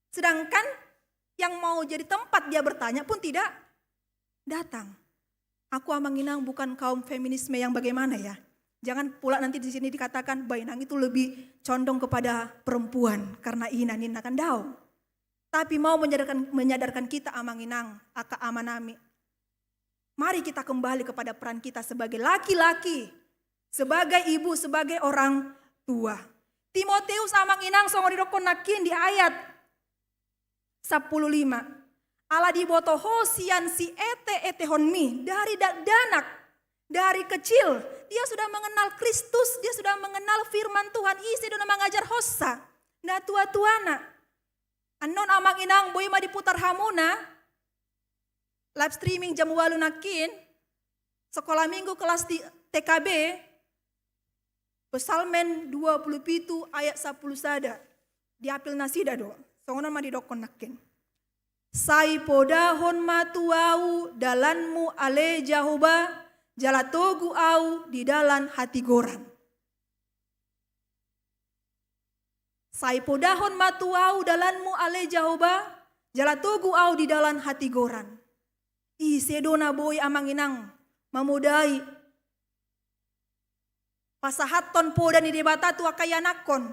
Sedangkan yang mau jadi tempat dia bertanya pun tidak datang. Aku amang inang bukan kaum feminisme yang bagaimana ya. Jangan pula nanti di sini dikatakan, "Bah, inang itu lebih condong kepada perempuan karena ina," ninna kan, daong. Tapi mau menyadarkan, menyadarkan kita, amang inang, angka amanami. Mari kita kembali kepada peran kita sebagai laki-laki, sebagai ibu, sebagai orang tua. Timoteus, amang inang, songon didokkon nangkin di ayat sampulu lima. Ala diboto ho sian sieteetehonmi, dari dakdanak, dari kecil, dia sudah mengenal Kristus, dia sudah mengenal firman Tuhan, ise do na mangajarhonsa, natuatuana. Annon, amang inang, boi ma diputar hamuna live streaming jam ualu nangkin, sekolah minggu kelas ti-, T K B, Psalmen dua pulu pitu ayat sampulu sada. Diapil nasida do. Songon on ma didokkon nangkin. Sai podahon ma tu ahu dalanmu ale Jahowa, jala togu ahu di dalan hatigoran. Sai podahon ma tu ahu dalanmu ale Jahowa, jala togu ahu di dalan hatigoran. Ise do na boi, amang inang, mamodai, pasahathon poda ni Debata tu angka ianakhon,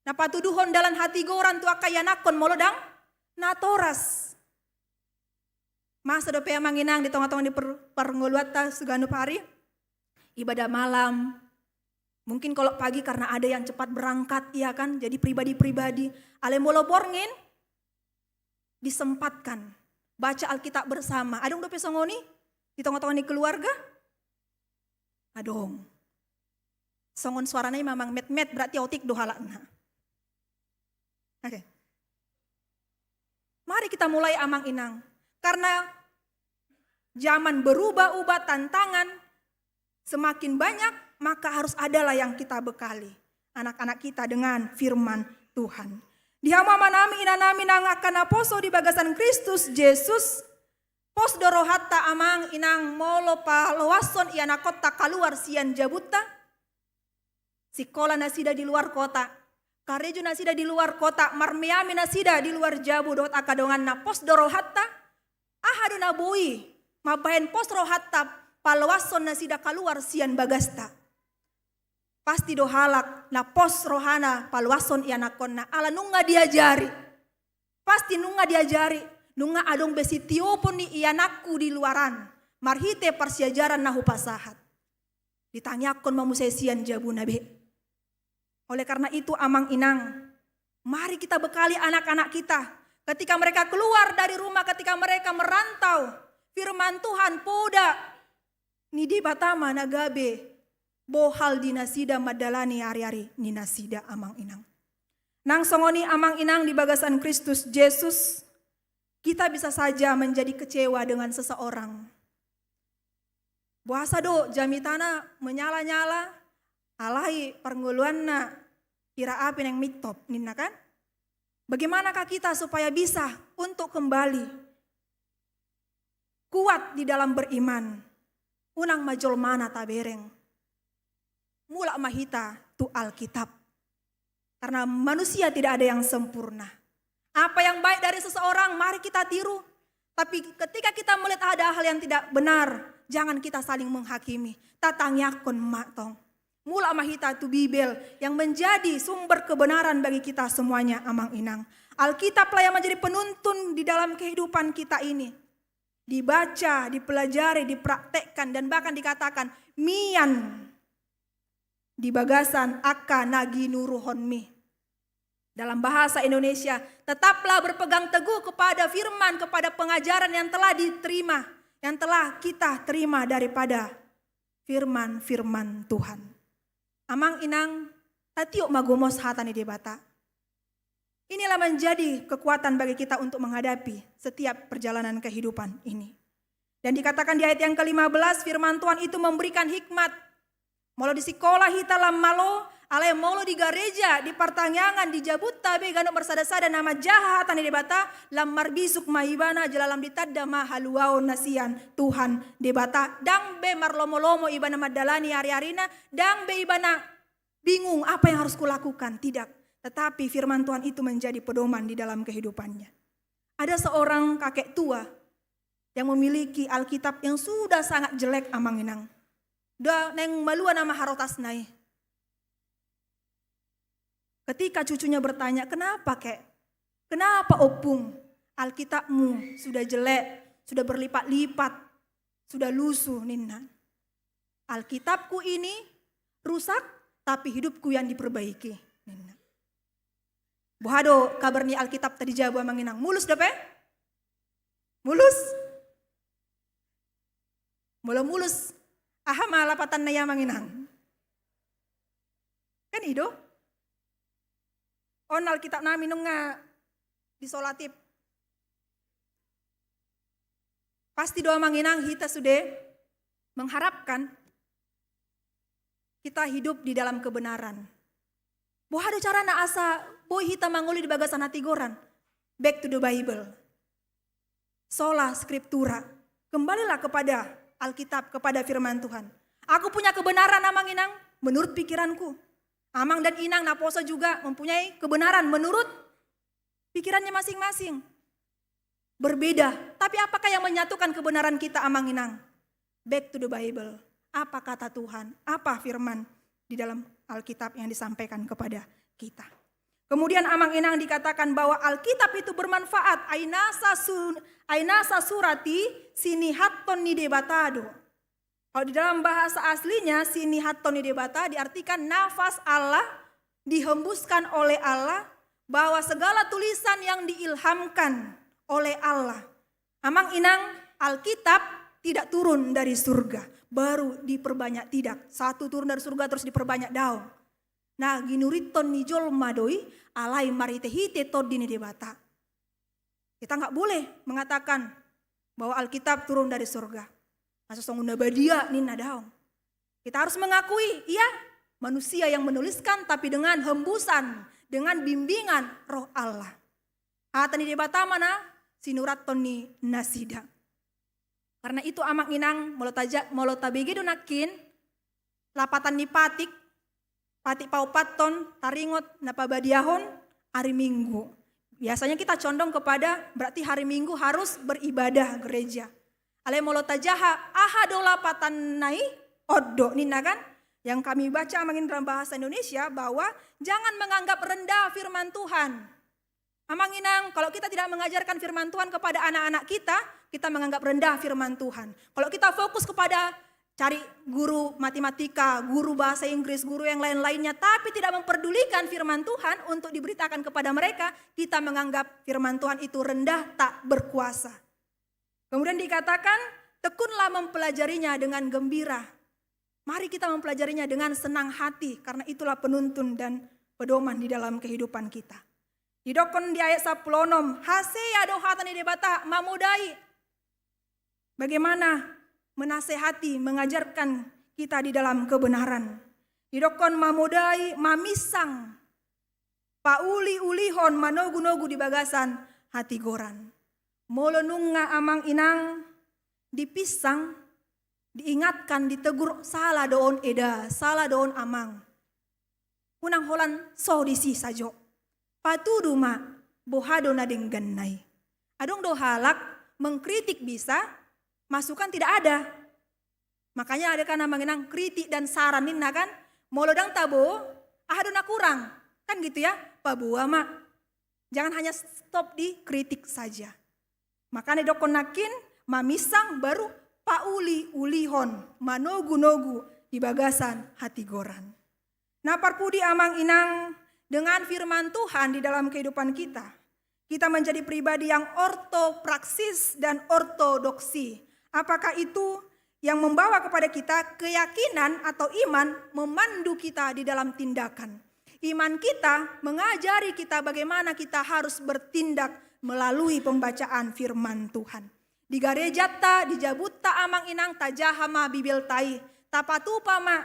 na patuduhon dalan hatigoran tu angka ianakhon molo ndang natoras? Masa dope, amang inang, di tongatonga ni per-, parngoluanta suganup ari, ibadah malam. Mungkin kalau pagi karena ada yang cepat berangkat, iya kan, jadi pribadi-pribadi. Alai molo borngin, disempatkan baca Alkitab bersama. Adong dope songon i di tongatonga ni keluarga? Adong. Songon suarana i mamang metmet, berarti otik do halakna. Oke. Mari kita mulai, amang inang. Karena zaman berubah-ubah, tantangan semakin banyak, maka harus adalah yang kita bekali anak-anak kita dengan firman Tuhan. Di hamu amanami, inanami, nang angka naposo di bagasan Kristus Jesus, pos do rohanta, amang inang, molo paloashon ianakhonta kaluar sian jabunta? Sikola nasida di luar kota, karejo nasida di luar kota, marmeami nasida di luar jabu dohot angka donganna, pos do rohanta? Aha do na boi mambahen pos rohanta paloashon nasida kaluar sian bagasta? Pasti do halak na pos rohana paloashon ianakhonna, ala nunga diajari. Pasti nunga diajari, nunga adong be sitiopon ni ianakku di luaran, marhite parsiajaran na hupasahat. Ditangiangkon ma muse sian jabuna be. Oleh karena itu, amang inang, mari kita bekali anak-anak kita. Ketika mereka keluar dari rumah, ketika mereka merantau, firman Tuhan, poda ni Debata ma na gabe bohal di nasida mandalani ari-ari ni nasida, amang inang. Nang songon i, amang inang, di bagasan Kristus Jesus, kita bisa saja menjadi kecewa dengan seseorang. Boasa do jamitana menyala-nyala, alai parngoluanna pira api naeng mintop, ninna kan? Bagaimanakah kita supaya bisa untuk kembali kuat di dalam beriman? Unang ma jolmana tabereng. Mulak ma hita tu Alkitab. Karena manusia tidak ada yang sempurna. Apa yang baik dari seseorang, mari kita tiru. Tapi ketika kita melihat ada hal yang tidak benar, jangan kita saling menghakimi. Tatangiangkon ma tong. Mulak ma hita tu Bibel yang menjadi sumber kebenaran bagi kita semuanya, amang inang. Alkitablah yang menjadi penuntun di dalam kehidupan kita ini. Dibaca, dipelajari, dipraktekkan, dan bahkan dikatakan mian di bagasan angka na ginuruhonmi. Dalam bahasa Indonesia, tetaplah berpegang teguh kepada firman, kepada pengajaran yang telah diterima, yang telah kita terima daripada firman-firman Tuhan. Amang inang, tatiop ma gomos hata ni Debata. Inilah menjadi kekuatan bagi kita untuk menghadapi setiap perjalanan kehidupan ini. Dan dikatakan di ayat yang kelima belas, firman Tuhan itu memberikan hikmat. Molo di sikola hita lam malo, alai molo di gareja, di partangiangan, di jabunta be ganup marsada-sada na manjaha hata ni Debata, lam marbisuk ma ibana jala lam ditanda ma haluaon na sian Tuhan Debata. Ndang be marlomo-lomo ibana mandalani ari-arina, ndang be ibana bingung, apa yang harus kulakukan? Tidak. Tetapi firman Tuhan itu menjadi pedoman di dalam kehidupannya. Ada seorang kakek tua yang memiliki Alkitab yang sudah sangat jelek, amang inang. Da naeng malua nama harotasna i. Ketika cucunya bertanya, "Kenapa, Kek? Kenapa, Ompung? Alkitabmu sudah jelek, sudah berlipat-lipat, sudah lusuh," ninna. "Alkitabku ini rusak, tapi hidupku yang diperbaiki," ninna. Boha do kabar ni Alkitabta di jabu, amang inang? Mulus dope? Mulus? Molo mulus, aha ma lapatanna i, amang inang? Kan i do. On Alkitab nami nunga disolatif. Pasti do, amang inang, hita sude mengharapkan kita hidup di dalam kebenaran. Boha do carana asa boi hita mangolu di bagasan hatigoran? Back to the Bible. Sola Scriptura. Kembalilah kepada Alkitab, kepada firman Tuhan. Aku punya kebenaran, amang inang, menurut pikiranku. Amang dan inang naposo juga mempunyai kebenaran menurut pikirannya masing-masing. Berbeda. Tapi apakah yang menyatukan kebenaran kita, amang inang? Back to the Bible. Apa kata Tuhan? Apa firman di dalam Alkitab yang disampaikan kepada kita? Kemudian, amang inang, dikatakan bahwa Alkitab itu bermanfaat. Ai nasa su-, ai nasa surat i sinihathon ni Debata do. Kalau di dalam bahasa aslinya, sinihathon ni Debata diartikan nafas Allah, dihembuskan oleh Allah, bahwa segala tulisan yang diilhamkan oleh Allah. Amang inang, Alkitab tidak turun dari surga, baru diperbanyak, tidak. Satu turun dari surga terus diperbanyak, daong. Na ginurithon ni jolma do i, alai marhite-hite Tondi ni Debata. Kita nggak boleh mengatakan bahwa Alkitab turun dari surga. Asa songon na badia ninna, daong. Kita harus mengakui, iya, manusia yang menuliskan, tapi dengan hembusan, dengan bimbingan Roh Allah. Hata ni Debata ma na sinurathon ni nasida. Karena itu, amang inang, molo taja-, molo tabege do nangkin lapatan ni patik, patik paopathon, taringot na pabadiahon ari Minggu. Biasanya kita condong kepada berarti hari Minggu harus beribadah gereja. Alai molo tajaha, aha do lapatanna i? On do ninna, kan? Yang kami baca, amang inang, dalam bahasa Indonesia bahwa jangan menganggap rendah firman Tuhan. Amang inang, kalau kita tidak mengajarkan firman Tuhan kepada anak-anak kita, kita menganggap rendah firman Tuhan. Kalau kita fokus kepada cari guru matematika, guru bahasa Inggris, guru yang lain-lainnya, tapi tidak memperdulikan firman Tuhan untuk diberitakan kepada mereka, kita menganggap firman Tuhan itu rendah, tak berkuasa. Kemudian dikatakan, "Tekunlah mempelajarinya dengan gembira." Mari kita mempelajarinya dengan senang hati, karena itulah penuntun dan pedoman di dalam kehidupan kita. Didokkon di ayat sampulu onom, hasea do hata ni Debata, mamodai. Bagaimana menasehati, mengajarkan kita di dalam kebenaran. Didokkon mamodai, maminsang, pauli-ulihon, manogu-nogu di bagasan hatigoran. Molo nunga, amang inang, dipinsang, diingatkan, ditegur, salah do on eda, salah do on amang, unang holan so disi sajo. Patudu ma, boha do na dengganna i. Adong do halak mengkritik bisa, masukan tidak ada. Makanya ada kan, amang inang, kritik dan saran ninna, kan? Molo ndang tabo, aha do na kurang? Kan gitu ya, paboa ma. Jangan hanya stop di kritik saja. Makanya didokkon nangkin, maminsang, baru pauli-ulihon, manogu-nogu di bagasan hatigoran. Na parpudi, amang inang, dengan firman Tuhan di dalam kehidupan kita, kita menjadi pribadi yang ortopraksis dan ortodoksi. Apakah itu yang membawa kepada kita keyakinan atau iman memandu kita di dalam tindakan? Iman kita mengajari kita bagaimana kita harus bertindak melalui pembacaan firman Tuhan. Di garejanta, di jabunta, amang inang, tajaha ma Bibelta i, tapatupa ma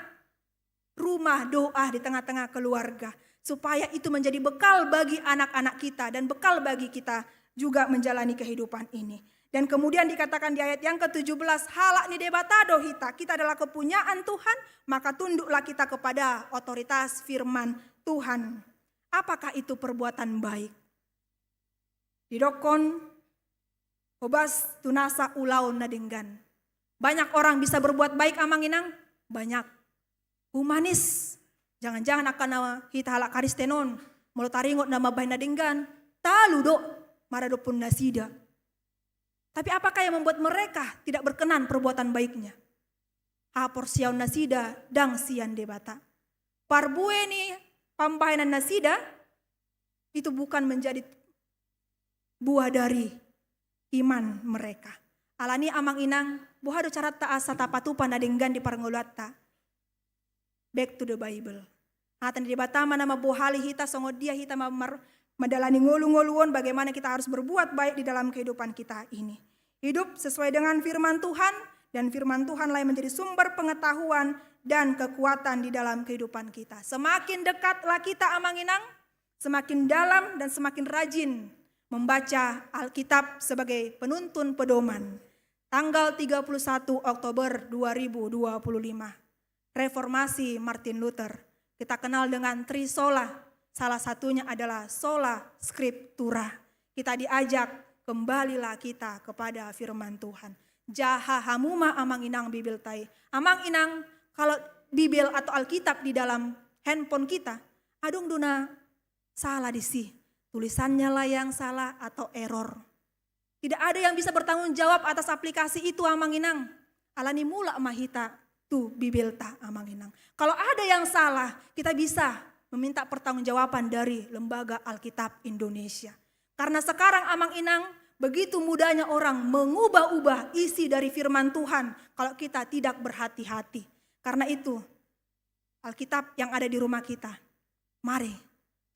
rumah doa di tengah-tengah keluarga, supaya itu menjadi bekal bagi anak-anak kita dan bekal bagi kita juga menjalani kehidupan ini. Dan kemudian dikatakan di ayat yang ketujuh belas, halak ni Debata do hita, kita adalah kepunyaan Tuhan, maka tunduklah kita kepada otoritas firman Tuhan. Apakah itu perbuatan baik? Didokkon, hobas tu nasa ulaon na denggan. Banyak orang bisa berbuat baik, amang inang, banyak. Humanis. Jangan-jangan angka na hita halak Kristen on, molo taringot na mambahen na denggan, talu do maradophon nasida. Tapi apakah yang membuat mereka tidak berkenan perbuatan baiknya? Haporseaon nasida ndang sian Debata. Parbue ni pambahenan nasida itu bukan menjadi buah dari iman mereka. Alani amang inang, boha do caranta asa tapatupa na denggan di parngoluanta? Back to the Bible. Hata ni Debata ma na mambohali hita songon dia hita ma-, mar-, mandalani ngolu-ngolu on, bagaimana kita harus berbuat baik di dalam kehidupan kita ini. Hidup sesuai dengan firman Tuhan, dan firman Tuhanlah yang menjadi sumber pengetahuan dan kekuatan di dalam kehidupan kita. Semakin dekatlah kita, amang inang, semakin dalam dan semakin rajin membaca Alkitab sebagai penuntun pedoman. Tanggal tiga puluh satu Oktober dua ribu dua puluh lima, reformasi Martin Luther. Kita kenal dengan Tri Sola, salah satunya adalah Sola Scriptura. Kita diajak, kembalilah kita kepada firman Tuhan. Jaha hamu ma amang inang Bibelta i. Amang inang, kalau Bibel atau Alkitab di dalam handphone kita, adong do na salah disi. Tulisannya lah yang salah atau error. Tidak ada yang bisa bertanggung jawab atas aplikasi itu, amang inang. Alani mulak ma hita tu Bibelta, amang inang. Kalau ada yang salah, kita bisa meminta pertanggungjawaban dari Lembaga Alkitab Indonesia. Karena sekarang, amang inang, begitu mudahnya orang mengubah-ubah isi dari firman Tuhan kalau kita tidak berhati-hati. Karena itu, Alkitab yang ada di rumah kita, mari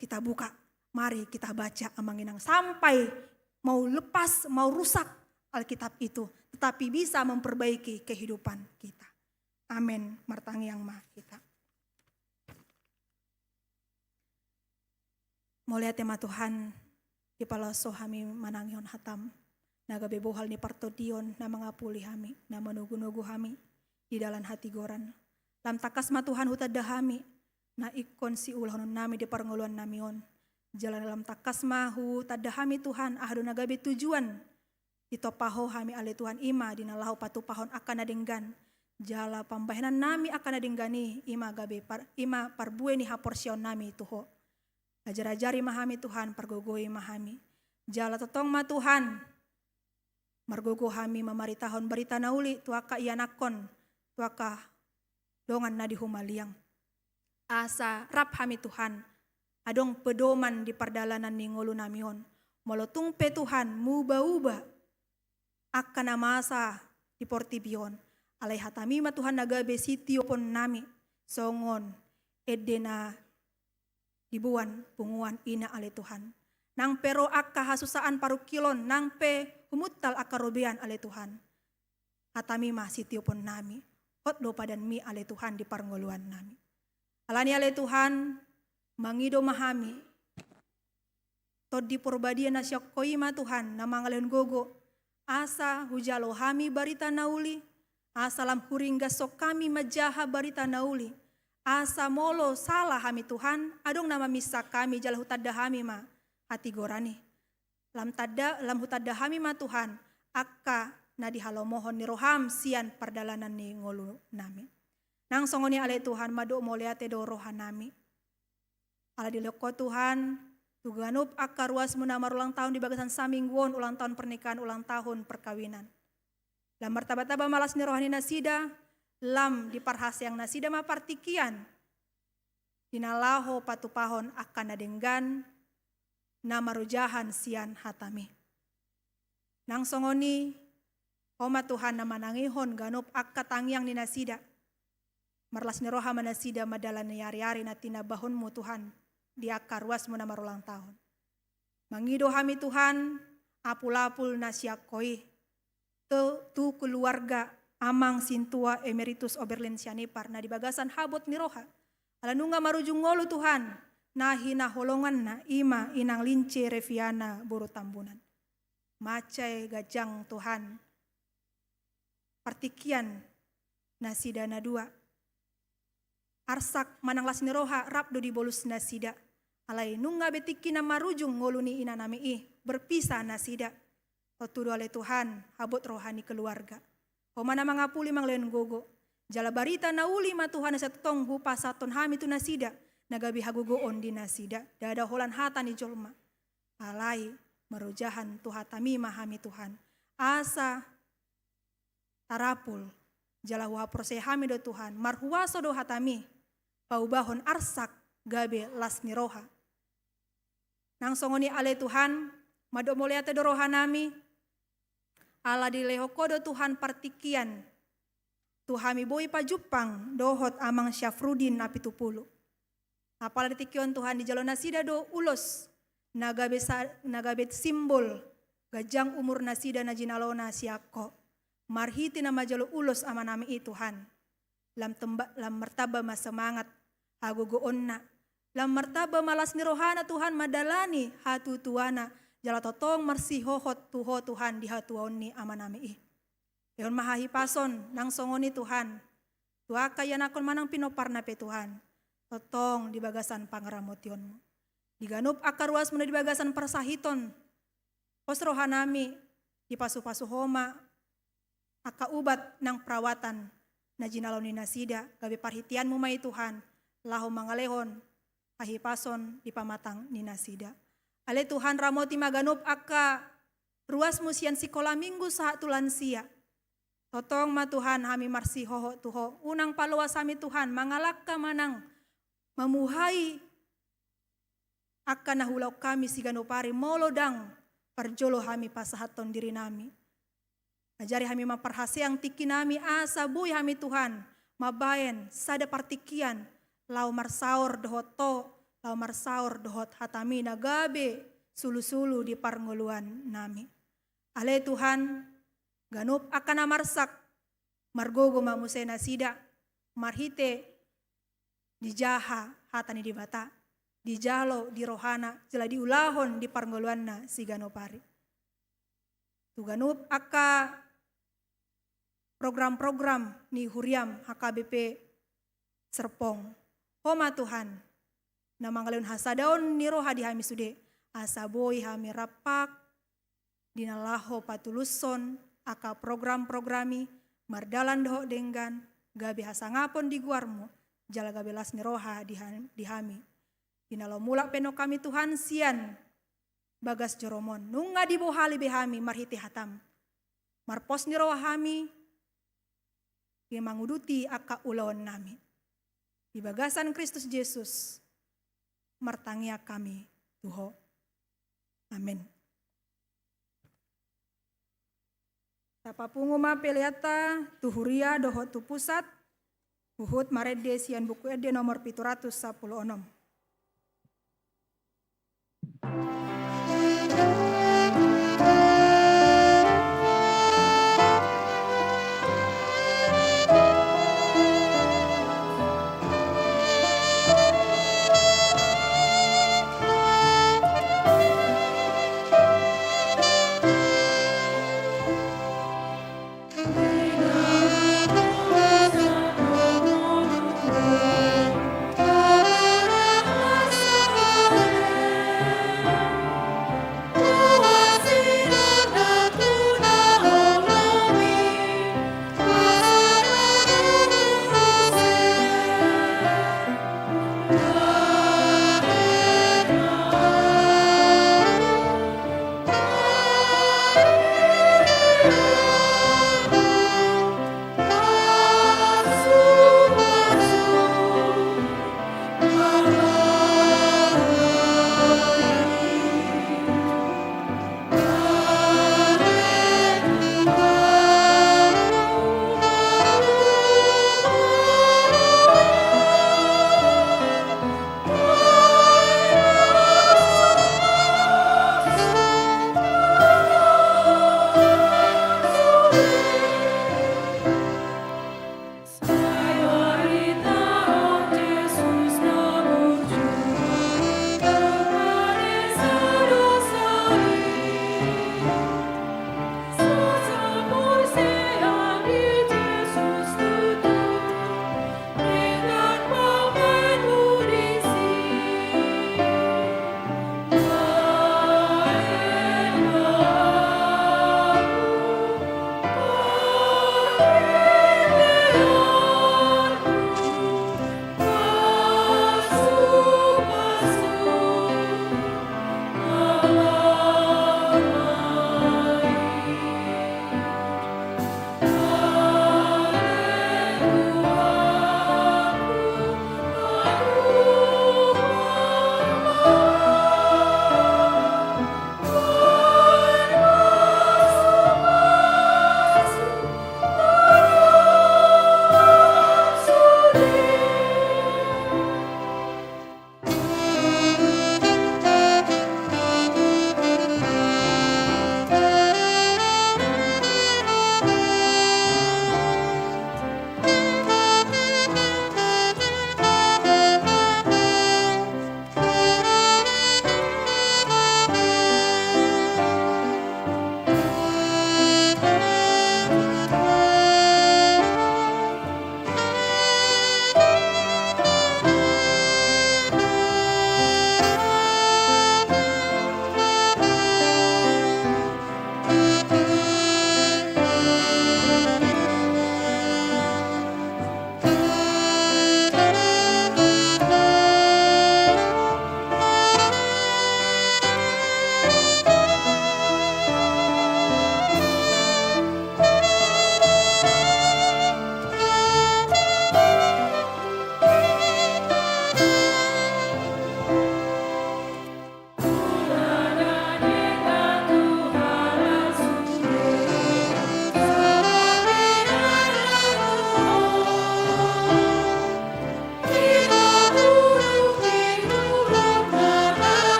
kita buka, mari kita baca, amang inang, sampai mau lepas, mau rusak Alkitab itu, tetapi bisa memperbaiki kehidupan kita. Amin. Martangiang ma hita. Mauliate ma Tuhan, dipaloas Ho hami manangihon hataM, na gabe bohal ni partondion, na mangapuli hami, na manogunogu hami di dalan hatigoran. Lam tangkas ma Tuhan hutanda hami na ingkon siulahononnami di parngoluannami on. Jala lam tangkas ma hutanda hami Tuhan, aha do na gabe tujuan ditompa Ho hami ale Tuhan, i ma di na laho patupahon angka na denggan. Jala pambahenannami angka na denggan i, i ma gabe par-, i ma parbue ni haporseaonnami tu Ho. Ajar-ajari ma hami Tuhan, pargogoi ma hami. Jala tongtong ma Tuhan, margogo hami mamaritahon barita na uli tu angka ianakhon, tu angka dongan na di humaliang. Asa rap hami Tuhan, adong pedoman di pardalanan ni ngolunami on. Molo tung pe Tuhan, muba-uba angka na masa di portibi on. Alai hataMi ma Tuhan na gabe sitioponnami, songon ende na diboan punguan ina ale Tuhan. Nang pe ro angka hasusaan parungkilon, nang pe humuntal angka robean ale Tuhan. HataMi ma sitioponnami, hot do padanMi ale Tuhan di parngoluannami. Alani ale Tuhan, mangido ma hami, Tondi Porbadia na sian Ho i ma Tuhan, na mangalehon gogo, asa hujalo hami barita na uli, asa lam huringgashon hami manjaha barita na uli, asa molo sala hami Tuhan, adong na maminsang hami jala hutanda hami ma hatigoran i. Lam tanda, lam hutanda hami ma Tuhan, angka na dihalomohon ni rohaM sian pardalanan ni ngolunami. Nang songon i ale Tuhan, mandok mauliate do rohanami. Ala dilehon Ho Tuhan, tu ganup angka ruasMu na marulang tahun di bagasan saminggu on, ulang tahun pernikahan, ulang tahun perkawinan. Lam martaba-taba ma las ni roha ni nasida, lam diparhaseang nasida ma partingkian di na laho patupahon angka na denggan, na marojahan sian hataMi. Nang songon i, Ho ma Tuhan na manangihon ganup angka tangiang ni nasida. Marlas ni roha ma nasida mandalani ari-ari na tinambaonMu Tuhan, di angka ruasMu na marulang tahun. Mangido hami Tuhan, apul-apul na sian Ho i, tu, tu keluarga Amang Sintua Emeritus Oberlin Sianipar, na di bagasan habot ni roha. Ala nunga marujung ngolu Tuhan, na hinaholonganna i ma Inang Lince Reviana boru Tambunan. Mansai ganjang Tuhan partingkian nasida na dua. Arsak manang las ni roha rap do dibolus nasida. Alai nunga be tingki na marujung ngolu ni inanami i, berpisah nasida. Tontu do ale Tuhan, habot roha ni keluarga. Ho ma na mangapuli mangalehon gogo. Jala barita na uli ma Tuhan na sai tongtong hupasahathon hami tu nasida, na gabe hagogoon di nasida, ndada holan hata ni jolma. Alai marojahan tu hataMi ma hami Tuhan. Asa tarapul, jala huhaporseai hami do Tuhan, marhuaso do hataMi, paubahon arsak gabe las ni roha. Nang songon i ale Tuhan, mandok mauliate do rohanami, ala dilehon Ho do Tuhan partingkian, tu hami boi pajumpang dohot Amang Syafrudin Apitupulu. Apala di tingki on Tuhan dijalo nasida do ulos, na gabe sa-, na gabe simbol, ganjang umur nasida na jinalona sian Ho. Marhite na manjalo ulos amanami i Tuhan. Lam temba-, lam martamba ma semangat, hagogoonna. Lam martamba ma las ni rohana Tuhan mandalani hatutuana, jala tongtong marsihohot tu Ho Tuhan di hatuaon ni amanami i. Lehon ma hahipason, nang songon i Tuhan. Tu angka ianakhon manang pinomparna pe Tuhan. Tongtong di bagasan pangaramotionMu. Di ganup angka ruasMu na di bagasan parsahiton. Pos rohanami, dipasupasu Ho ma, angka ubat nang perawatan, na jinalo ni nasida, gabe parhiteanMu ma i Tuhan, laho mangalehon, hahipason di pamatang ni nasida. Ale Tuhan ramoti ma ganup angka ruasMu sian sikola minggu sahat tu lansia. Tongtong ma Tuhan hami marsihohot tu Ho, unang paloas hami Tuhan, mangalangka manang mamuhai angka na huulahon hami siganup ari molo ndang parjolo hami pasahathon dirinami. Ajari hami ma parhaseang tingkinami asa boi hami Tuhan, mambaen sada partingkian, laho marsaor dohot Ho, laho marsaor dohot hataMi na gabe sulusulu di parngoluannami. Ale Tuhan, ganup angka na marsak, margogo ma muse nasida, marhite dijaha hata ni Debata, dijalo di rohana, jala diulahon di parngoluanna siganup ari. Tu ganup angka program-program ni huriaM H K B P Serpong. Ho ma Tuhan, na mangalehon hasadaon ni roha di hami sude, asa boi hami rap di na laho patulushon angka program-program i, mardalan dohot denggan, gabe hasangapon di goarMu, jala gabe las ni roha di ha-, di hami. Di na laho mulak pe annon hami Tuhan sian bagas joroMon. Nunga dibohali be hami marhite hataM. Marpos ni roha hami, di manguduti angka ulaonnami. Di bagasan Kristus Jesus, martangiang hami tu Ho. Amen. Tapapungu ma peleanta tu huria dohot tu pusat, huhut marende sian Buku Ende nomor pitu ratus sampulu onom.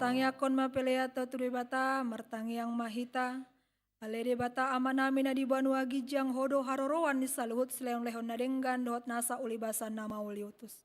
Tangiangkon ma peleanta tu Debata, martangiang ma hita. Ale Debata Amanami na di banua ginjang, Ho do haroroan ni saluhut silehonlehon na denggan dohot nasa ulibasan na mauliutus.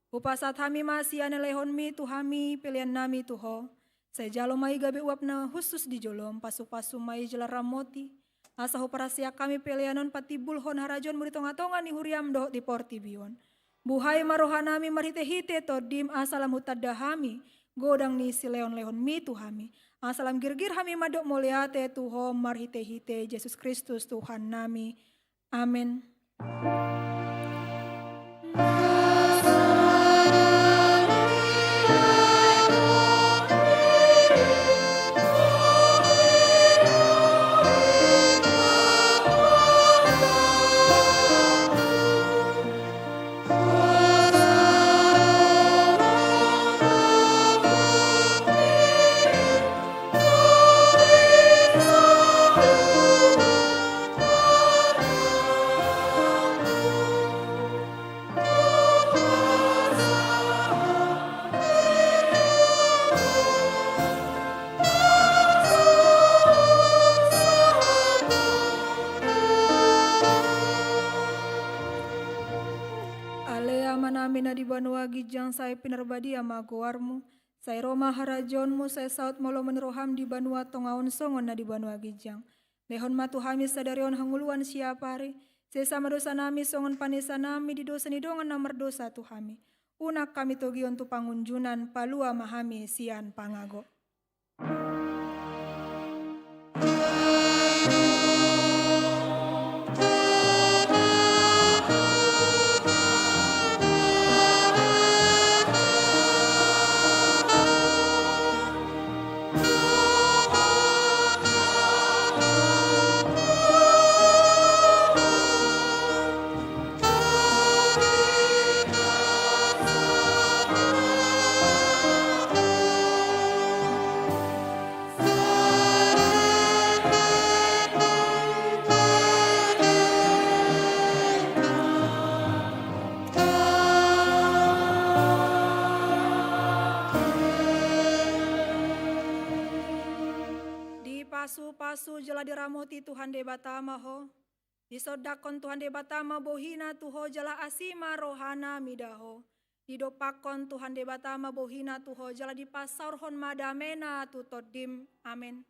Hupasahat hami ma sian lehonmi tu hami peleannami tu Ho. Sai jalo ma i gabe uap na hushus di jolom, pasupasu ma i jala ramoti, asa huparhaseang hami pelean on patimbulhon harajaonmu di tongatonga ni huriam dohot di portibi on. Buhai ma rohanami marhitehite Tondim, asa lam hutanda hami godang ni silehonlehonmi tu hami, asa lam girgir hami mandok mauliate tu Ho marhitehite Jesus Kristus Tuhannami. Amen. Ale Amanami na di banua ginjang, sai pinarbadia ma goarmu. Sai ro ma harajaonmu, sai saut ma lomo ni roham di banua tonga on songon na di banua ginjang. Lehon ma tu hami sadari on hangoluan siapari. Sesa ma dosanami songon panesanami di dosa ni dongan na mardosa tu hami. Unang hami togihon tu pangunjunan, palua ma hami sian pangago. Dipasupasu jala diramoti Tuhan Debata ma ho. Disondangkon Tuhan Debata ma bohina tu ho jala asi ma rohana mida ho. Didompakkon Tuhan Debata ma bohina tu ho jala dipasaorhon ma damena tu tondim. Amen.